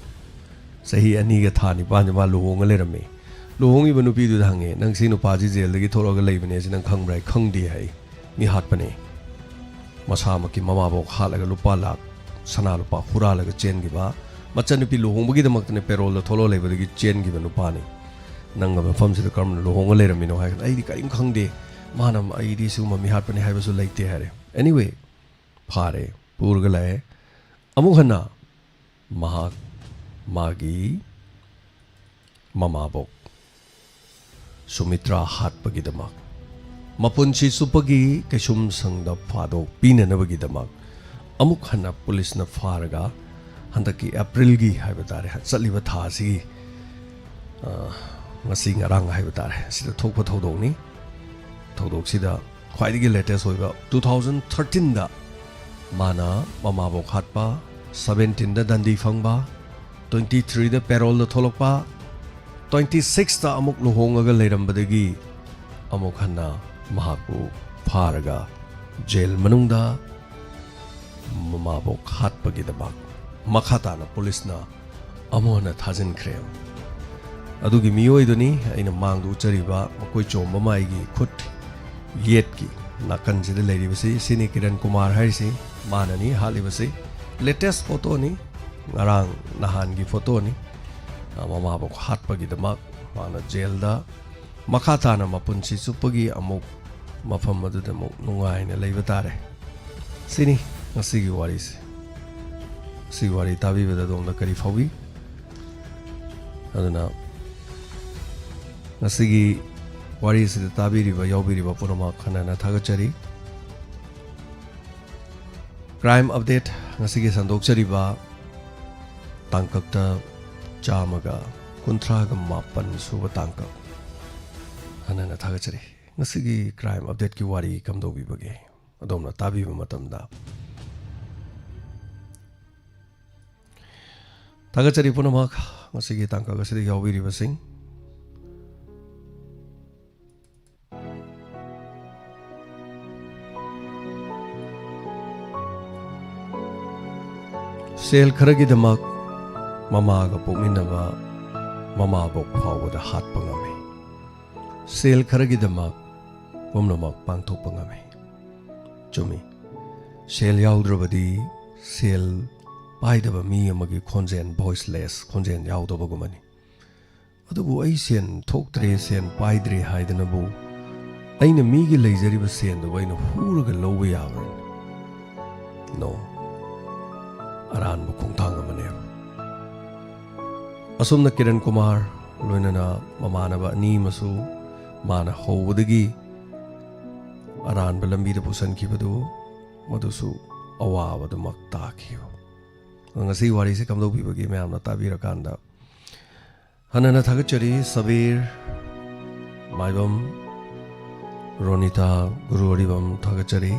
ꯆꯍꯤ ꯑꯅꯤꯒ ꯊꯥ ꯅꯤꯄꯥꯟꯁꯦ ꯃꯥ ꯂꯨꯍꯣꯡꯉ ꯂꯩꯔꯝꯃꯤ꯫ ꯂꯨꯍꯣꯡꯉꯤꯕ ꯅꯨꯄꯤꯗꯨꯗ ꯍꯪꯉꯦ, "ꯅꯪ ꯁꯤ ꯅꯨꯄꯥꯁꯤ jailꯗꯒꯤ ꯊꯣꯛꯂꯛꯑꯒ ꯂꯩꯕꯅꯦ ꯁꯤ ꯅꯪ ꯈꯪꯕ꯭ꯔꯥ?" "ꯑꯩ ꯈꯪꯗꯦ" ꯍꯥꯏ꯫ "ꯃꯤ ꯍꯥꯠꯄꯅꯦ꯫ ꯃꯁꯥꯃꯛꯀꯤ ꯃꯃꯥꯕꯣꯛ ꯍꯥꯠꯂꯒ ꯂꯨꯄꯥ ꯂꯥꯛ, ꯁꯅꯥ ꯂꯨꯄꯥ ꯍꯨꯔꯥꯜꯂꯒ ꯆꯦꯟꯈꯤꯕ, ꯃꯆꯟꯅꯨꯄꯤ ꯂꯨꯍꯣꯡꯕꯒꯤꯗꯃꯛꯇꯅꯦ parole ꯊꯣꯛꯂꯛꯑ ꯂꯩꯕꯗꯒꯤ ꯆꯦꯟꯈꯤꯕ ꯅꯨꯄꯥꯅꯤ꯫ ꯅꯪꯒ ꯃꯐꯝꯁꯤꯗ ꯀꯔꯝꯅ ꯂꯨꯍꯣꯡꯉ ꯂꯩꯔꯝꯃꯤꯅꯣ?" ꯍꯥꯏ ꯀꯥꯟꯗ, "ꯑꯩꯗꯤ ꯀꯔꯤꯝ ꯈꯪꯗꯦ꯫ ꯃꯥꯅ ꯑꯩꯗꯤ ꯁꯤꯒꯨꯝꯕ ꯃꯤ ꯍꯥꯠꯄꯅꯦ ꯍꯥꯏꯕꯁꯨ ꯂꯩꯇꯦ" ꯍꯥꯏꯔꯦ꯫ Anyway, ꯐꯥꯔꯦ, ꯄꯨꯔꯒ ꯂꯥꯛꯑꯦ꯫ ꯑꯃꯨꯛ ꯍꯟꯅ ꯃꯍꯥꯛ ꯃꯥꯒꯤ ꯃꯃꯥꯕꯣꯛ ꯁꯨꯃꯤꯇ꯭ꯔꯥ ꯍꯥꯠꯄꯒꯤꯗꯃꯛ, ꯃꯄꯨꯟꯁꯤ ꯆꯨꯞꯄꯒꯤ ꯀꯩꯁꯨꯝꯁꯪꯗ ꯐꯥꯗꯣꯛ ꯄꯤꯅꯅꯕꯒꯤꯗꯃꯛ ꯑꯃꯨꯛ ꯍꯟꯅ ꯄꯨꯂꯤꯁꯅ ꯐꯥꯔꯒ ꯍꯟꯗꯛꯀꯤ ꯑꯦꯄ꯭ꯔꯤꯜꯒꯤ ꯍꯥꯏꯕ ꯇꯥꯔꯦ, ꯆꯠꯂꯤꯕ ꯊꯥ ꯑꯁꯤꯒꯤ, ꯑ, ꯉꯁꯤ ꯉꯔꯥꯡ ꯍꯥꯏꯕ ꯇꯥꯔꯦ, ꯑꯁꯤꯗ ꯊꯣꯛꯄ ꯊꯧꯗꯣꯛꯅꯤ꯫ ꯊꯧꯗꯣꯛꯁꯤꯗ ꯈ꯭ꯋꯥꯏꯗꯒꯤ latest ꯑꯣꯏꯕ two thousand thirteenꯗ ꯃꯥꯅ ꯃꯃꯥꯕꯣꯛ ꯍꯥꯠꯄ, seventeenꯗ ꯗꯟꯗꯤ ꯐꯪꯕ, twenty threeꯗ paroleꯗ ꯊꯣꯛꯂꯛꯄ, twenty sixꯇ ꯑꯃꯨꯛ ꯂꯨꯍꯣꯡꯉꯒ ꯂꯩꯔꯝꯕꯗꯒꯤ ꯑꯃꯨꯛ ꯍꯟꯅ ꯃꯍꯥꯛꯄꯨ ꯐꯥꯔꯒ ꯖꯦꯜ ꯃꯅꯨꯡꯗ ꯃꯃꯥꯕꯣꯛ ꯍꯥꯠꯄꯒꯤꯗꯃꯛ ꯃꯈꯥ ꯇꯥꯅ ꯄꯨꯂꯤꯁꯅ ꯑꯃꯨꯛ ꯍꯟꯅ ꯊꯥꯖꯤꯟꯈ꯭ꯔꯦ꯫ ꯑꯗꯨꯒꯤ ꯃꯤꯑꯣꯏꯗꯨꯅꯤ ꯑꯩꯅ ꯃꯥꯡꯗ ꯎꯠꯆꯔꯤꯕ ꯃꯀꯣꯏ ꯆꯣꯝꯕ ꯃꯥꯏꯒꯤ ꯈꯨꯠ ꯌꯦꯠꯀꯤ ꯅꯥꯀꯟꯁꯤꯗ ꯂꯩꯔꯤꯕꯁꯤ꯫ ꯁꯤꯅꯤ ꯀꯤꯔꯟ ꯀꯨꯃꯥꯔ ꯍꯥꯏꯔꯤꯁꯤ, ꯃꯥꯅꯅꯤ ꯍꯥꯠꯂꯤꯕꯁꯤ꯫ Latest photoꯅꯤ, ꯉꯔꯥꯡ ꯅꯍꯥꯟꯒꯤ photoꯅꯤ꯫ ꯑ, ꯃꯃꯥꯕꯣꯛ ꯍꯥꯠꯄꯒꯤꯗꯃꯛ ꯃꯥꯅ ꯖꯦꯜꯗ ꯃꯈꯥ ꯇꯥꯅ ꯃꯄꯨꯟꯁꯤ ꯆꯨꯞꯄꯒꯤ ꯑꯃꯨꯛ ꯃꯐꯝ ꯑꯗꯨꯗ ꯑꯃꯨꯛ ꯅꯨꯡꯉꯥꯏꯅ ꯂꯩꯕ ꯇꯥꯔꯦ꯫ ꯁꯤꯅꯤ ꯉꯁꯤꯒꯤ ꯋꯥꯔꯤꯁꯦ꯫ ꯁꯤꯒꯤ ꯋꯥꯔꯤ ꯇꯥꯕꯤꯕꯗ ꯑꯗꯣꯝꯗ ꯀꯔꯤ ꯐꯥꯎꯏ? ꯑꯗꯨꯅ ꯉꯁꯤꯒꯤ ꯋꯥꯔꯤꯁꯤꯗ ꯇꯥꯕꯤꯔꯤꯕ, ꯌꯥꯎꯕꯤꯔꯤꯕ ꯄꯨꯝꯅꯃꯛ ꯍꯟꯅ ꯍꯟꯅ ꯊꯥꯒꯠꯆꯔꯤ꯫ Crime Update ꯉꯁꯤꯒꯤ ꯁꯟꯗꯣꯛꯆꯔꯤꯕ ꯇꯥꯡꯀꯛꯇ ꯆꯥꯝꯃꯒ ꯀꯨꯟꯊ꯭ꯔꯥꯒ ꯃꯥꯄꯟ ꯁꯨꯕ ꯇꯥꯡꯀꯛ꯫ ꯍꯟꯅ ꯍꯟꯅ ꯊꯥꯒꯠꯆꯔꯤ꯫ ꯉꯁꯤꯒꯤ Crime Updateꯀꯤ ꯋꯥꯔꯤ ꯀꯝꯗꯧꯕꯤꯕꯒꯦ? ꯑꯗꯣꯝꯅ ꯇꯥꯕꯤꯕ ꯃꯇꯝꯗ ꯊꯥꯒꯠꯆꯔꯤ ꯄꯨꯝꯅꯃꯛ, ꯉꯁꯤꯒꯤ ꯇꯥꯡꯀꯛ ꯑꯁꯤꯗ ꯌꯥꯎꯕꯤꯔꯤꯕꯁꯤꯡ꯫ ꯁꯦꯜ ꯈꯔꯒꯤꯗꯃꯛ ꯃꯃꯥꯒ ꯄꯣꯛꯃꯤꯟꯅꯕ ꯃꯃꯥꯕꯣꯛ ꯐꯥꯎꯕꯗ ꯍꯥꯠꯄ ꯉꯝꯃꯤ꯫ ꯁꯦꯜ ꯈꯔꯒꯤꯗꯃꯛ ꯄꯨꯝꯅꯃꯛ ꯄꯥꯡꯊꯣꯛꯄ ꯉꯝꯃꯤ꯫ ꯆꯨꯝꯃꯤ, ꯁꯦꯜ ꯌꯥꯎꯗ꯭ꯔꯕꯗꯤ ꯁꯦꯜ ꯄꯥꯏꯗꯕ ꯃꯤ ꯑꯃꯒꯤ ꯈꯣꯟꯖꯦꯜ, voiceless ꯈꯣꯟꯖꯦꯜ ꯌꯥꯎꯗꯕꯒꯨꯝꯕꯅꯤ꯫ ꯑꯗꯨꯕꯨ ꯑꯩ ꯁꯦꯟ ꯊꯣꯛꯇ꯭ꯔꯦ, ꯁꯦꯟ ꯄꯥꯏꯗ꯭ꯔꯦ ꯍꯥꯏꯗꯅꯕꯨ ꯑꯩꯅ ꯃꯤꯒꯤ ꯂꯩꯖꯔꯤꯕ ꯁꯦꯟꯗꯨꯕꯨ ꯑꯩꯅ ꯍꯨꯔꯒ ꯂꯧꯕ ꯌꯥꯕ꯭ꯔꯅꯦ? No꯫ ꯑꯔꯥꯟꯕ ꯈꯣꯡꯊꯥꯡ ꯑꯃꯅꯦꯕ꯫ ꯑꯁꯨꯝꯅ ꯀꯤꯔꯟ ꯀꯨꯃꯥꯔ ꯂꯣꯏꯅꯅ ꯃꯃꯥꯟꯅꯕ ꯑꯅꯤ ꯑꯃꯁꯨ ꯃꯥꯅ ꯍꯧꯕꯗꯒꯤ ꯑꯔꯥꯟꯕ ꯂꯝꯕꯤꯗ ꯄꯨꯁꯤꯟꯈꯤꯕꯗꯨ, ꯃꯗꯨꯁꯨ ꯑꯋꯥꯕꯗꯨꯃꯛ ꯇꯥꯈꯤꯕ꯫ ꯑꯗꯣ ꯉꯁꯤ ꯋꯥꯔꯤꯁꯦ ꯀꯝꯗꯧꯕꯤꯕꯒꯦ ꯃꯌꯥꯝꯅ ꯇꯥꯕꯤꯔꯀꯥꯟꯗ? ꯍꯟꯅ ꯍꯟꯅ ꯊꯥꯒꯠꯆꯔꯤ ꯁꯕꯤꯔ ꯃꯥꯏꯕꯝ, ꯔꯣꯅꯤꯇꯥ ꯒꯨꯔꯨ ꯑꯔꯤꯕꯝ ꯊꯥꯒꯠꯆꯔꯤ꯫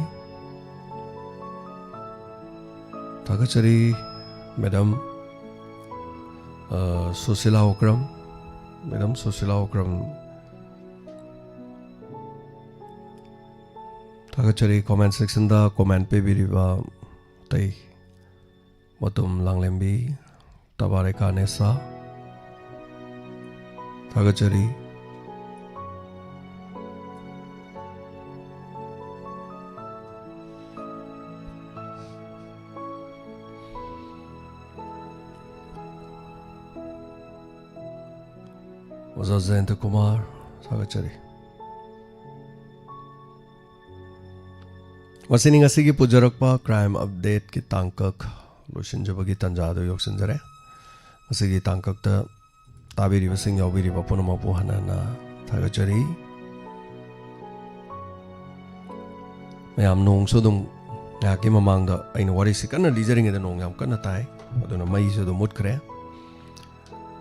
ꯊꯥꯒꯠꯆꯔꯤ ꯃꯦꯗꯥꯝ, ꯑ, ꯁꯨꯁꯤꯂꯥ ꯑꯣꯀ꯭ꯔꯝ꯫ ꯃꯦꯗꯥꯝ ꯁꯨꯁꯤꯂꯥ ꯑꯣꯀ꯭ꯔꯝ ꯊꯥꯒꯠꯆꯔꯤ꯫ Comment sectionꯗ comment ꯄꯤꯕꯤꯔꯤꯕ ꯑꯇꯩ ꯃꯇꯨꯝ ꯂꯥꯡꯂꯦꯝꯕꯤ, ꯇꯕꯥꯔꯦ ꯀꯥꯅꯦꯁꯥ ꯊꯥꯒꯠꯆꯔꯤ꯫ ꯑꯣꯖꯥ ꯖꯌꯟꯇ ꯀꯨꯃꯥꯔ ꯊꯥꯒꯠꯆꯔꯤ꯫ ꯃꯁꯤꯅꯤ ꯉꯁꯤꯒꯤ ꯄꯨꯖꯔꯛꯄ Crime Updateꯀꯤ ꯇꯥꯡꯀꯛ ꯂꯣꯏꯁꯤꯟꯖꯕꯒꯤ ꯇꯥꯟꯖꯥꯗꯨ ꯌꯧꯁꯤꯟꯖꯔꯦ꯫ ꯉꯁꯤꯒꯤ ꯇꯥꯡꯀꯛꯇ ꯇꯥꯕꯤꯔꯤꯕꯁꯤꯡ ꯌꯥꯎꯕꯤꯔꯤꯕ ꯄꯨꯝꯅꯃꯛꯄꯨ ꯍꯟꯅ ꯍꯟꯅ ꯊꯥꯒꯠꯆꯔꯤ꯫ ꯃꯌꯥꯝ ꯅꯣꯡꯁꯨ ꯑꯗꯨꯝ ꯉꯥꯏꯍꯥꯛꯀꯤ ꯃꯃꯥꯡꯗ ꯑꯩꯅ ꯋꯥꯔꯤꯁꯤ ꯀꯟꯅ ꯂꯤꯖꯔꯤꯉꯩꯗ ꯅꯣꯡ ꯌꯥꯝ ꯀꯟꯅ ꯇꯥꯏ, ꯑꯗꯨꯅ ꯃꯩꯁꯨ ꯑꯗꯨꯝ ꯃꯨꯠꯈ꯭ꯔꯦ꯫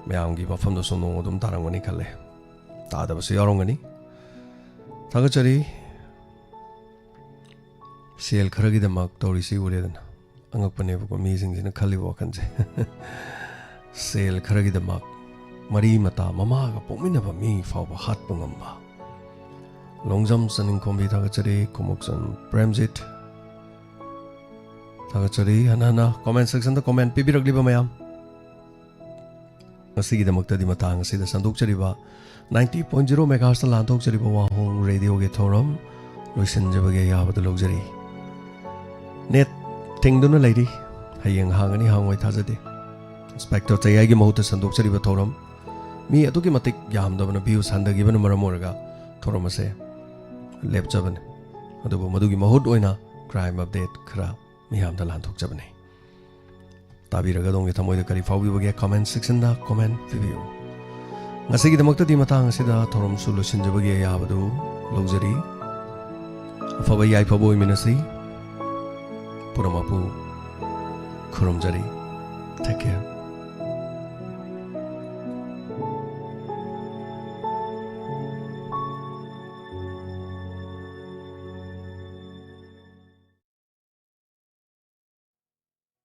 ꯃꯌꯥꯝꯒꯤ ꯃꯐꯝꯗꯁꯨ ꯅꯣꯡ ꯑꯗꯨꯝ ꯇꯥꯔꯝꯒꯅꯤ ꯈꯜꯂꯦ, ꯇꯥꯗꯕꯁꯨ ꯌꯥꯎꯔꯝꯒꯅꯤ꯫ ꯊꯥꯒꯠꯆꯔꯤ꯫ ꯁꯦꯜ ꯈꯔꯒꯤꯗꯃꯛ ꯇꯧꯔꯤꯁꯤ ꯎꯔꯦꯗꯅ꯫ ꯑꯉꯛꯄꯅꯦꯕꯀꯣ ꯃꯤꯁꯤꯡꯁꯤꯅ ꯈꯜꯂꯤꯕ ꯋꯥꯈꯜꯁꯦ꯫ ꯁꯦꯜ ꯈꯔꯒꯤꯗꯃꯛ ꯃꯔꯤ ꯃꯇꯥ, ꯃꯃꯥꯒ ꯄꯣꯛꯃꯤꯟꯅꯕ ꯃꯤ ꯐꯥꯎꯕ ꯍꯥꯠꯄ ꯉꯝꯕ꯫ ꯂꯣꯡꯖꯝ ꯆꯅꯤꯡꯈꯣꯝꯕꯤ ꯊꯥꯒꯠꯆꯔꯤ, ꯈꯨꯃꯨꯛꯆꯟ ꯄ꯭ꯔꯦꯝꯖꯤꯠ ꯊꯥꯒꯠꯆꯔꯤ꯫ ꯍꯟꯅ ꯍꯟꯅ comment section ꯗ comment ꯄꯤꯕꯤꯔꯛꯂꯤꯕ ꯃꯌꯥꯝ, ꯉꯁꯤꯒꯤꯗꯃꯛꯇꯗꯤ ꯃꯇꯥꯡ ꯑꯁꯤꯗ ꯁꯟꯗꯣꯛꯆꯔꯤꯕ ninety point zero megahertz ꯇ ꯂꯥꯟꯊꯣꯛꯆꯔꯤꯕ ꯋꯥꯍꯣꯡ ꯔꯦꯗꯤꯑꯣꯒꯤ ꯊꯧꯔꯝ ꯂꯣꯏꯁꯤꯟꯖꯕꯒꯤ ꯑꯌꯥꯕꯗꯨ ꯂꯧꯖꯔꯤ꯫ ꯅꯦꯠ ꯊꯤꯡꯗꯨꯅ ꯂꯩꯔꯤ, ꯍꯌꯦꯡ ꯍꯥꯡꯒꯅꯤ ꯍꯥꯡꯉꯣꯏ ꯊꯥꯖꯗꯦ꯫ ꯏꯟꯁꯄꯦꯛꯇꯔ ꯆꯌꯥꯏꯒꯤ ꯃꯍꯨꯠꯇ ꯁꯟꯗꯣꯛꯆꯔꯤꯕ ꯊꯧꯔꯝ, ꯃꯤ ꯑꯗꯨꯛꯀꯤ ꯃꯇꯤꯛ ꯌꯥꯝꯗꯕꯅ views ꯍꯟꯊꯈꯤꯕꯅ ꯃꯔꯝ ꯑꯣꯏꯔꯒ ꯊꯧꯔꯝ ꯑꯁꯦ ꯂꯦꯞꯆꯕꯅꯤ꯫ ꯑꯗꯨꯕꯨ ꯃꯗꯨꯒꯤ ꯃꯍꯨꯠ ꯑꯣꯏꯅ crime update ꯈꯔ ꯃꯤꯌꯥꯝꯗ ꯂꯥꯟꯊꯣꯛꯆꯕꯅꯤ꯫ ꯇꯥꯕꯤꯔꯒ ꯑꯗꯣꯝꯒꯤ ꯊꯃꯣꯏꯗ ꯀꯔꯤ ꯐꯥꯎꯕꯤꯕꯒꯦ comment section ꯗ comment ꯄꯤꯕꯤꯌꯨ꯫ ꯉꯁꯤꯒꯤꯗꯃꯛꯇꯗꯤ ꯃꯇꯥꯡ ꯑꯁꯤꯗ ꯊꯧꯔꯝꯁꯨ ꯂꯣꯏꯁꯤꯟꯖꯕꯒꯤ ꯑꯌꯥꯕꯗꯨ ꯂꯧꯖꯔꯤ꯫ ꯑꯐꯕ ꯌꯥꯏꯐꯕ ꯑꯣꯏꯃꯤꯟꯅꯁꯤ꯫ ꯄꯨꯝꯅꯃꯛꯄꯨ ꯈꯨꯔꯨꯝꯖꯔꯤ꯫ Take care.